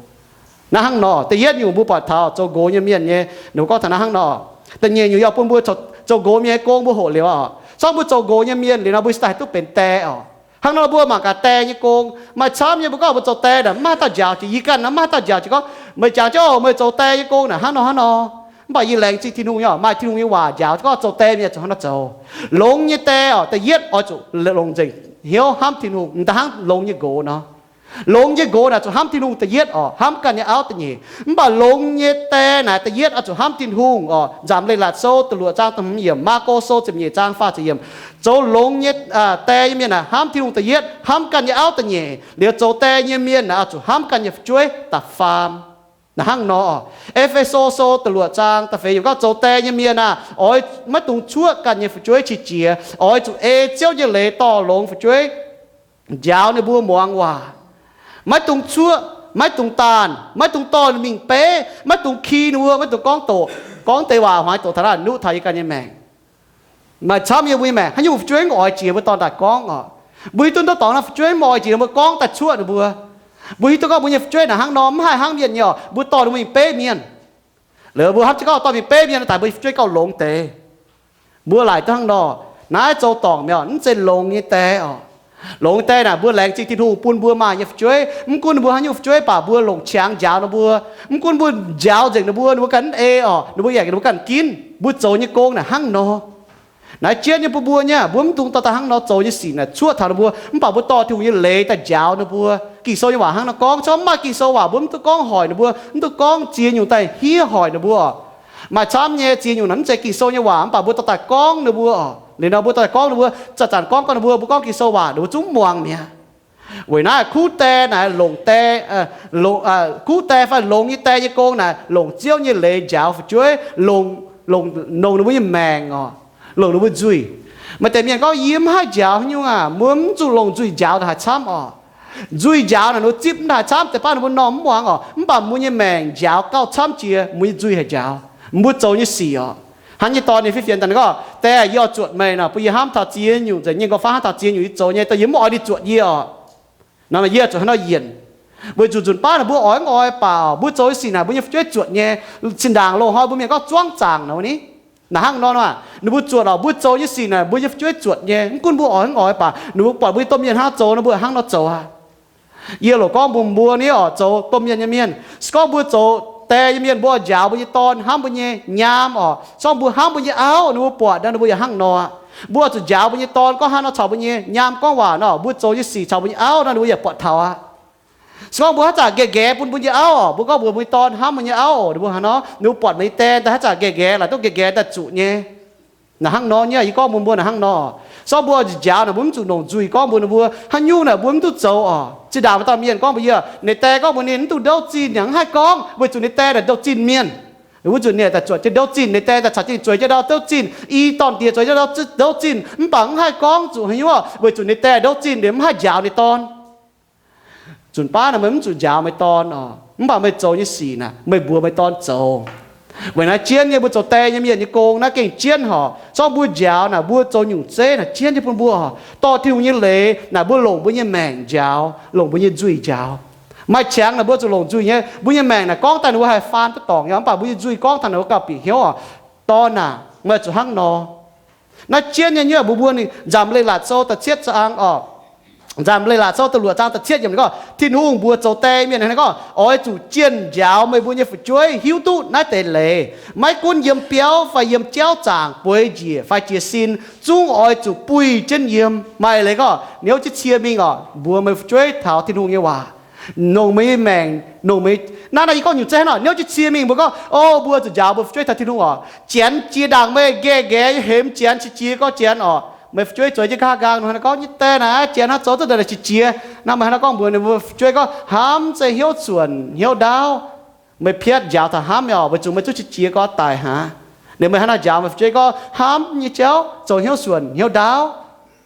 Naaiv hnangv nor, da'yietv nyungc mbuo buatc taux zoux nqox nyei mienh nyei, ninh mbuo gorngv taux naaiv hnangv nor. Da'nyeic nyungc yaac bun mbuo zoux nqox mienh nyei gong mbuo hoqc liuz oc. Se gorngv mbuo zoux nqox nyei mienh liuz nor, mbuo cingx daaih duqv benx die oc. Hnangv nor mbuo mangc gaax die nyei gong, maaih camv nyei mbuo gorngv mbuo zoux die naaic mv maaih dauh njaaux jiex, yie ganh naaic mv maaih dauh njaaux jiex gorngv, meih jangx jienv oc, meih zoux die nyei gong naaic hnangv nor hnangv nor. Mv baac yie laengz zingh Tin-Hungh nyei oc, maaih Tin-Hungh nyei waac njaaux gorngv zoux die mienh zuqc hnangv nor zoux. Longx nyei die oc, da'yietv oix zuqc longc nzengc hnyouv hnamv Tin-Hungh, m'daaih hnangv longx nyei nqox nor. Longx nyei nqox naaic zuqc hnamv Tin-Hungh da'yietv oc, hnamv ganh nyei auv da'nyeic. Mv baac longx nyei die naaic da'yietv oix zuqc hnamv Tin-Hungh oc. Nzamc Leiz-Latc Sou da'luoqc zaang da'hmz yiemc, Maako Sou ziepc nyeic zaang faah ziepc yiemc. Zoux longx nyei die nyei mienh naaic hnamv Tin-Hungh da'yietv, hnamv ganh nyei auv da'nyeic. Liuz zoux die nyei mienh naaic oix zuqc hnamv ganh nyei fu'jueiv da'faam. Naaiv hnangv nor, E^fe^so Sou da'luoqc zaang da'feix yiemc gorngv, zoux die nyei mienh aah, oix maiv dungx cuoqv ganh nyei fu'jueiv qiex jiez, oix zuqc ei Ziouv nyei leiz dorh longx fu'jueiv, njaaux ninh mbuo muangx waac. Maiv dungx cuoqv, maiv dungx daanh, maiv dungx dorh ninh mingh beiv, maiv dungx ki ninh mbuo, maiv dungx gorngv doqc, gorngv deix waac hmuangx doqc taux naaiv nuqv taux yie ganh nyei maengc. Maaih camv yiem mbuo nyei maengc, haaix nyungc fu'jueiv mv oix jiex mbuo dorh daaih gorngv oc. Mbuo hiuv duqv ndortv dorngx naaiv fu'jueiv mv oix jiex mbuo gorngv daaih cuoqv ninh mbuo. Mbuo hiuv duqv gorngv mbuo nyei fu'jueiv naaic hnangv nor, mv haih hnangv mienh nyei oc, mbuo dorh ninh mbuo mingh beiv mienh. Liuz mbuo hnamv jienv gorngv dorh mingh beiv mienh daaih mbuo nyei fu'jueiv gauh longx deix. Mbuo laaic duqv hnangv nor, naaiv zoux dorngc mi'aqv, mv zeiz longx nyei die oc. Longx nyei die naaic mbuo laengz zingh Tin-Hungh bun mbuo maaih nyei fu'jueiv. Mv gunv ninh mbuo haaix nyungc fu'jueiv baac mbuo longc qangx njaaux ninh mbuo. Mv gunv mbuo njaaux nzengc ninh mbuo, ninh mbuo ganh mv ei oc, ninh mbuo yaac ninh mbuo ganh ginv. Mbuo zoux nyei gong naaic hnangv nor. Naaiv jienv nyei bun mbuo nyei, mbuo mv dungx dorh daaih hnangv nor zoux nyei sic naaic cuoqv taux ninh mbuo, mv baac mbuo dorh Tin-Hungh nyei leiz daaih njaaux ninh mbuo. Ging-Sou nyei waac hnangv nor gorngv, se gorngv maaih Ging-Sou waac mbuo mv duqv gorngv hoic ninh mbuo, mv duqv gorngv ziex nyungc daaih hniev hoic ninh mbuo. Maaih camv nyei ziex nyungc naaic mv zeiz Ging-Sou nyei waac, mv baac mbuo dorh daaih gorngv ninh mbuo oc. Liuz nor mbuo dorh daaih gorngv ninh mbuo, zanc-zanc gorngv gorngv ninh mbuo, mbuo gorngv Ging-Sou waac, ninh mbuo zungv muangx mi'aqv. Weic naaiv kuv die naaic longc die, kuv die fai longx nyei die nyei gong naaic longc Ziouv nyei leiz njaaux fu'jueiv, longc, longc, longc ninh mbuo nyei maengc oc, longc ninh mbuo nzuih. Maaih deix mienh gorngv, yie mv haih njaaux haaix nyungc aac. Mbuo mv zuqc longc nzuih njaaux naaic haaix camv oc. Nzuih njaaux naaic ninh mbuo zipv mv haih camv, deix baav ninh mbuo normh mv muangx oc. Mv baac mbuo nyei maengc njaaux gauh camv jiex mbuo nyei nzuih haic njaaux mbuo zoux nyei sic oc. Hnangv nyei dorn nyei fiev fienx daaih gorngv, Die, yie oix zuotc meih nor, bun yie hnamv taux ziex nyungc, nzengc nyei nqorngv-faam hnamv taux ziex nyungc yie zoux nyei, dongh yie mv oix ninh zuotc yie oc. Nor yie zuqc hnangv nor yienc. Weic zuqc nzunc baav ninh mbuo oix mv oix baac mbuo zoux nyei sic naaic mbuo nyei fu'jueiv zuotc nyei. Zinh ndaangc loz-hnoi mbuo mienh gorngv zuangv zaangc nor ni. Naaic hnangv nor, ninh mbuo zuotc oc, mbuo zoux nyei sic naaic mbuo nyei fu'jueiv zuotc nyei. Mv gunv mbuo oix mv oix baac ninh mbuo buatc mbuo nyei domh mienh hnangv nor zoux nor mbuo hnangv nor zoux aqv. Yie loc gorngv mbuox mbuo nyei oc, zoux domh mienh nyei mienh, se gorngv mbuo zoux die nyei mienh, mbuo njaaux mbuo nyei dorn, hnamv mbuo nyei nyaam oc, se gorngv mbuo hnamv mbuo nyei auv, ninh mbuo buatc nor ninh mbuo yaac hnangv nor. Mbuo zuqc njaaux mbuo nyei dorn gorngv haaix nor caux mbuo nyei nyaam gorngv waac nor, mbuo zoux nyei sic caux mbuo nyei auv nor ninh mbuo yaac buatc taux aqv. Se gorngv mbuo haaix zanc nqaeqv nqaeqv bun mbuo nyei auv oc, mbuo gorngv mbuox mbuo nyei dorn, hnamv mbuo nyei auv oc, ninh mbuo haaix nor, ninh mbuo buatc meih nyei die daaih haaix zanc nqaeqv nqaeqv, laaix duqv nqaeqv nqaeqv daaih zuqc nyei. Naaic hnangv nor nyei, yie gorngv mbuox mbuo naaic hnangv nor. Se gorngv mbuo njaaux naaic, mbuo mv zuqc longc nzuih gorngv mbuox ninh mbuo haaix nyungc naaic mbuo mv duqv zoux oc. Zinh ndaangc maaih dauh mienh gorngv mbuox yie, ninh die gorngv mbuox ninh mv duqv ndouv zinh, ninh mv haih gorngv weic zuqc ninh die naaic ndouv zinh mienh. Wuov nzunc ninh daaih zuotc jienv ndouv zinh, ninh die daaih caux jienv zueiz jienv ndau ndouv zinh, i dorn-diex zueiz jienv ndau ndouv zinh, mv baac mv haih gorngv zuqc haaix nyungc, weic zuqc ninh die ndouv zinh, ninh mv haih njaaux ninh dorn. Nzunc baav naaic meih mv zuqc njaaux meih dorn oc, mv baac meih zoux nyei sic naaic meih mbuox meih dorn zoux. Weic naaiv jienv nyei mbuo zoux die nyei mienh nyei gong naaiv gengh jienv horc. Se gorngv mbuo njaaux naaic, mbuo zoux nyungc zeiv naaic jienv nyei bun mbuo oc, dorh Tin-Hungh nyei leiz naaic mbuo longc mbuo nyei maengc njaaux, longc mbuo nyei nzuih njaaux. Maaih qangx naaic mbuo zuqc longc nzuih nyei, mbuo nyei maengc naaic gorngv daaih ninh mbuo haih faan duqv dorngc nyei, mv baac mbuo nyei nzuih gorngv taux naaic mbuo gauh bieqc hnyouv oc. Dorn aac, meih zuqc hnangv nor. Naaiv jienv nyei nyuoqc mbuo mbuo ninh Nzamc Leiz-Latc Sou da'cietv zaang oc. Nzamc Leiz-Latc Sou da'luoqc zaang da'cietv yiemc ninh gorngv, Tin-Hungh mbuox zoux die mienh hnangv naaiv gorngv, oix zuqc jienv njaaux meih mbuo nyei fu'jueiv hiuv duqv naaiv deix leiz. Maiv gunv yiem biauv fai yiem jauv zaangc, bueix njiec fai jiez sin, zungv oix zuqc buih jienv yiem. Maaih leiz gorngv hnyouv jienv cie mingh oc, mbuox meih fu'jueiv taux Tin-Hungh nyei waac. Longc meih nyei maengc, longc meih, naaiv naaiv yie gorngv nyungc zeiv hnangv nor, hnyouv jienv cie mingh mbuo gorngv, o, mbuo zuqc njaaux mbuo fu'jueiv taux Tin-Hungh oc. Janx jiex ndaangc meih nqaeqv nqaeqv hemx janx, qiex jiez gorngv janx oc. Meih fu'jueiv zueiz jienv nqaang nqaang, ninh gorngv nyei die naaic janx hnangv zoux duqv daaih qiex jiez. Naaiv meih hnangv naaiv gorngv mbuox ninh mbuo fu'jueiv gorngv, hnamv zeiz hnyouv suonc hnyouv ndaauv. Meih piatv njaaux taux hnamv nyei oc, weic zuqc meih zungv qiex jiez gorngv daic hnangv. Liuz meih hnangv naaiv njaaux meih fu'jueiv gorngv hnamv nyei jauv zoux hnyouv suonc hnyouv ndaauv.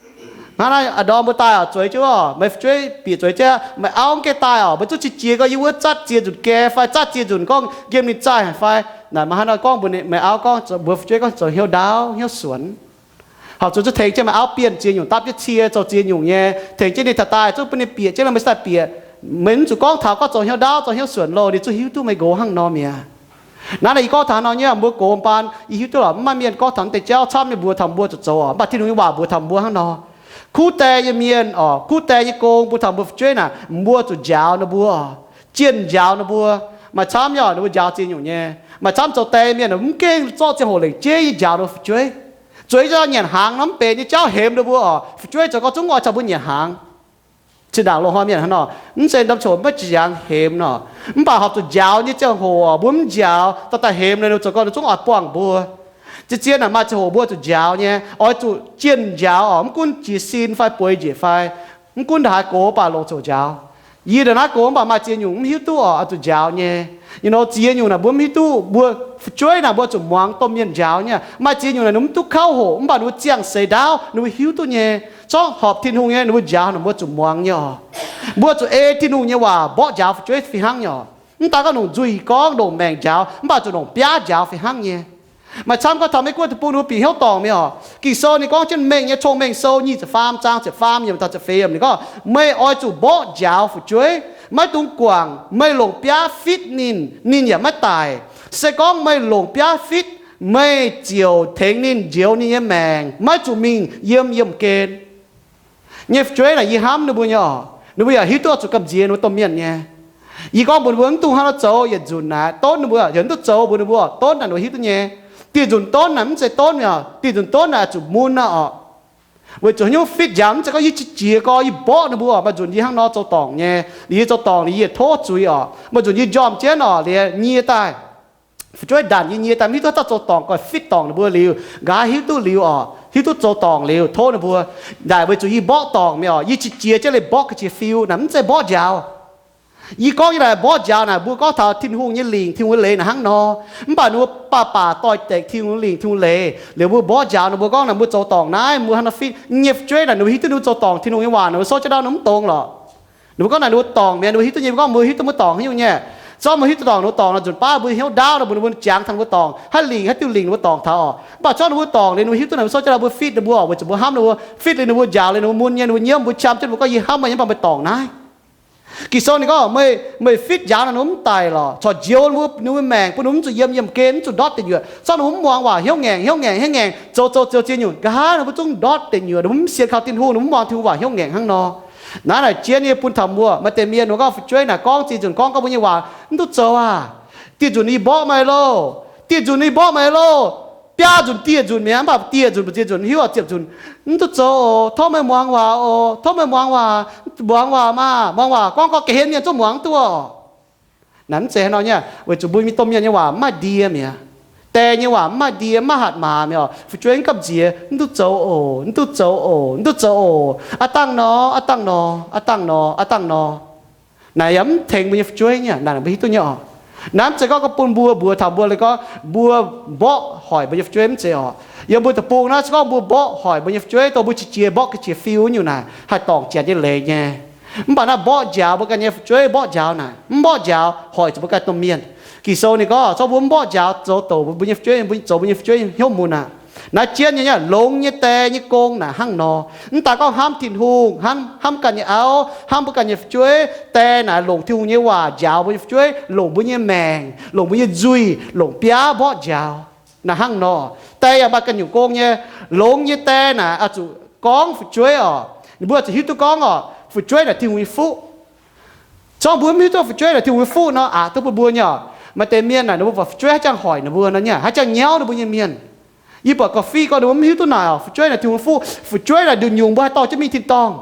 Hnangv naaiv a'ndorm mbuo daaih oc, zueiz jienv oc, meih fu'jueiv bieqc zueiz jienv, meih auv mv gaengh daaih oc, meih zungv qiex jiez gorngv yie wuov zatv ziex nzunc gae fai zatv ziex nzunc gorngv nqemh ninh zaih haic fai. Naaic meih hnangv naaiv gorngv mbuox meih auv gorngv, mbuox fu'jueiv gorngv zoux hnyouv ndaauv hnyouv suonc. Horpc zuqc zungv tengx jienv meih auv bienh ziex nyungc, dapv jienv cie zoux ziex nyungc nyei, tengx jienv ninh taux daaih zungv bun ninh bieqc jienv, meih daaih bieqc. Meih mv zuqc gorngv taux gorngv zoux hnyouv ndaauv zoux hnyouv suonc loh, ninh zungv hiuv duqv meih nqox hnangv nor mi'aqv. Naaiv naaic yie gorngv taux nor nyei, mbuo gox mbaan yie hiuv duqv lorqc, mv maaih mienh gorngv taux mv deix jauv camv nyei, mbuox taux mbuo zuqc zoux oc. Mv baac Tin-Hungh nyei waac mbuox taux mbuo hnangv nor. Kuv die nyei mienh oc, kuv die nyei gong mbuo taux mbuo fu'jueiv naaic, mbuo zuqc njaaux ninh mbuo, jienh njaaux ninh mbuo. Maaih camv nyei oc, ninh mbuo njaaux ziex nyungc nyei. Maaih camv zoux die mienh mv gengh zorqv ziangh hoc lengc jeiv yie njaaux ninh mbuo fu'jueiv. Zueiz jienv nyanc hnaangx nor mv benx nyei jauv hemx ninh mbuo oc. Fu'jueiv zoux gau zungv oix caux mbuo nyanc hnaangx. Zinh ndaangc loz-hnoi mienh hnangv nor, mv zeiz ndorm coc maiv ziangx hemx nor. Mv baac horpc zuqc njaaux nyei ziangh hoc mbuo mv njaaux, daaih daaih hemx ninh, zoux gau ninh zungv oix buangh mbuo. Zien-zien naaic maaih ziangh hoc mbuo zuqc njaaux nyei, oix zuqc jienh njaaux oc. Mv gunv jiez sin fai bueix njiec fai, mv gunv haaix gox baac longc coc njaaux. Yie ndongc naaiv gox mv baac maaih ziex nyungc mv hiuv duqv oc, oix zuqc njaaux nyei. Yie nor ziex nyungc naaic mbuo mv hiuv duqv, mbuo fu'jueiv naaic mbuo zuqc muangx domh mienh njaaux nyei. Maaih ziex nyungc naaic ninh mv duqv kauv hoqc, mv baac ninh mbuo ziangh seix ndaauv ninh mbuo hiuv duqv nyei. Zorqv horpc Tin-Hungh nyei ninh mbuo njaaux naaic mbuo zuqc muangx nyei oc. Mbuo zuqc ei Tin-Hungh nyei waac mborqv njaaux fu'jueiv fih hnangv nyei oc. Mv daan gorngv longc nzuih gorngv, longc maengc njaaux, mv baac zuqc longc biaav njaaux fih hnangv nyei. Maaih camv gorngv taux Meiv-Guoqv deic-bung ninh mbuo bieqc hnyouv dorngc mi'aqv oc. Ging-Sou ninh gorngv jienv mengh nyei, Cong-Mengh Sou nyic ziepc faam zaang ziepc faam yiemc taux ziepc feix yiemc ninh gorngv, meih oix zuqc mborqv njaaux fu'jueiv, maiv dungx guangc. Meih longc biaav fitv ninh, ninh yaac maiv daic. Se gorngv meih longc biaav fitv, meih ziouc tengx ninh njoux ninh nyei maengc, maiv zuqc mingh yiem yiemh gen. Nyei fu'jueiv naaic yie hnamv ninh mbuo nyei oc. Ninh mbuo yaac hiuv duqv oix zuqc gamh nziex ninh mbuo domh mienh nyei. Yie gorngv mbuox ninh mbuo mv dungx hnangv nor zoux yietc nzunc naaic, donv ninh mbuo, yaac mv duqv zoux mbuox ninh mbuo, donv naaic ninh mbuo hiuv duqv nyei. Dieh nzunc donv naaic mv zeiz donv mi'aqv, dieh nzunc donv naaic zuqc mun aqv oc. Weic zuqc haaix nyungc fitv njaaux mv zeiz gorngv yie qiex jiez gorngv yie mborqv ninh mbuo oc. Maaih nzunc yie hnangv nor zoux dorngc nyei. Liuz yie zoux dorngc liuz yie tov zuiz oc. Maaih nzunc yie njormh jienv oc, liuz nyie daaih, fu'jueiv ndanc yie nyie daaih mv hiuv duqv haaix dauh zoux dorngc, goiv fitv dorngc ninh mbuo liuz, nqa'haav hiuv duqv liuz oc, hiuv duqv zoux dorngc liuz tov ninh mbuo. Naaic weic zuqc yie mborqv dorngc mi'aqv oc. Yie qiex jiez jienv liuz mborqv ga'qiex fiu naaic, mv zeiz mborqv njaaux. Yie gorngv nyei naaic mborqv njaaux naaic, mbuo gorngv taux Tin-Hungh nyei lingc, Tin-Hungh nyei leiz naaic hnangv nor. Mv baac ninh mbuo baac baac doix-dekc Tin-Hungh nyei lingc, Tin-Hungh leiz liuz mbuo mborqv njaaux ninh mbuo gorngv naaic mbuo zoux dorngc naaiv, mbuo hnangv nor fitv nyei. Fu'jueiv naaic ninh mbuo hiuv duqv ninh mbuo zoux dorngc Tin-Hungh nyei waac, ninh mbuo sov jienv ndau ninh mv dongz lorqc. Ninh mbuo gorngv naaic ninh mbuo dorngc mi'aqv, ninh mbuo hiuv duqv nyei, mbuo gorngv mbuo hiuv duqv mbuo dorngc haaix nyungc nyei. Zorqv mbuo hiuv duqv dorngc, ninh mbuo dorngc nor nzunc baav mbuo hnyouv ndaauv nor, mbuo, ninh mbuo jangx taux ninh mbuo dorngc, haaix lingc haaix diuh lingc ninh mbuo dorngc taux oc. Mv baac zorqv ninh mbuo dorngc liuz ninh mbuo hiuv duqv naaic mbuo sov jienv ndau mbuo fitv ninh mbuo oc, weic zuqc mbuo hnamv ninh mbuo, fitv liuz ninh mbuo, njaaux liuz ninh mbuo mun nyei, ninh mbuo nyiemv mbuo, qam jienv mbuo gorngv, yie hnamv meih nyei, mv baac meih dorngc naaiv. Ging-Sou ninh gorngv, meih, meih fitv njaaux naaic ninh mbuo mv daic lorqc, corc njoux ninh mbuo, ninh mbuo maengc bun ninh mbuo mv zuqc yiem yiemh gen, mv zuqc ndortv deic nyuoqc. Zorqv ninh mbuo mv muangx waac hnyouv ngaengc, hnyouv ngaengc, hnyouv ngaengc, zoux zoux zoux ziex nyungc, nqa'haav ninh mbuo zungv ndortv deic nyuoqc, ninh mbuo mv sienx kaux Tin-Hungh, ninh mbuo mv muangx Tin-Hungh waac hnyouv ngaengc hnangv nor. Naaiv naaic jienv nyei bun taux mbuo maaih deix mienh wuov gorngv fu'jueiv naaic gorngv ziex nzunc gorngv, gorngv mbuo nyei waac mv duqv zoux aac. Dieh nzunc yie mborqv meih loh, dieh nzunc yie mborqv meih loh, biaa nzunc dieh nzunc mi'aqv, mv baac dieh nzunc mbu'ziex nzunc hiuv oc, ziepc nzunc, mv duqv zoux oc. Tov meih muangx waac oc, tov meih muangx waac, muangx waac, muangx waac, gorngv gorngv ga'hlen mienh zungv muangx duqv oc. Naaiv mv zeiz haaix nor nyei, weic zuqc mbuo nyei domh mienh nyei waac mv maaih ndie mi'aqv. Die nyei waac mv maaih ndie, mv maaih hatc maaz mi'aqv oc. Fu'jueiv mv gamh nziex, mv duqv zoux oc, mv duqv zoux oc, mv duqv zoux oc. Aav dangh nor, aav dangh nor, aav dangh nor, aav dangh nor. Naaic yaac mv tengx mbuo nyei fu'jueiv nyei, naaic mbuo hiuv duqv nyei oc. Naaiv mv zeiz gorngv gorngv bun mbuo mbuox taux mbuo, leiz gorngv mbuo mborqv hoic mbuo nyei fu'jueiv, mv zeiz oc. Yiem mbuo deic-bung naaiv se gorngv mbuo mborqv hoic mbuo nyei fu'jueiv, dongh mbuo qiex jiez mborqv ga'qiex fiu nyungc naaic, haih dorngc janx nyei leiz nyei. Mv baac naaiv mborqv njaaux mbuo ganh nyei fu'jueiv, mborqv njaaux naaic, mv mborqv njaaux hoic zuqc mbuo ganh domh mienh. Ging-Sou ninh gorngv, zorqv mbuo mv mborqv njaaux zoux douc mbuo nyei fu'jueiv, zoux mbuo nyei fu'jueiv hnyouv mun aqv. Naaiv jienv nyei, longx nyei die nyei gong naaic hnangv nor. Mv daaih gorngv hnamv Tin-Hungh, hnamv, hnamv ganh nyei auv, hnamv mbuo ganh nyei fu'jueiv. Die naaic longc Tin-Hungh nyei waac njaaux mbuo nyei fu'jueiv, longc mbuo nyei maengc, longc mbuo nyei nzuih, longc biaav mborqv njaaux. Naaic hnangv nor, die yaac maaih ganh nyungc gong nyei. Longx nyei die naaic oix zuqc gorngv fu'jueiv oc. Ninh mbuo oix zuqc hiuv duqv gorngv oc, fu'jueiv naaic Tin-Hungh nyei fuqv. Zorqv mbuo mv hiuv duqv fu'jueiv naaic Tin-Hungh nyei fuqv nor, aqc duqv bun mbuo nyei oc. Maaih deix mienh naaic ninh mbuo buatc fu'jueiv haaix jangx hoic ninh mbuo nor nyei, haaix jangx nyauv ninh mbuo nyei mienh. Yie buatc ga'fih gorngv ninh mbuo mv hiuv duqv naaic oc, fu'jueiv naaic Tin-Hungh nyei fuqv. Fu'jueiv naaic nduqc nyungc mbuo haih dorh jienv mingh tin-dorngh.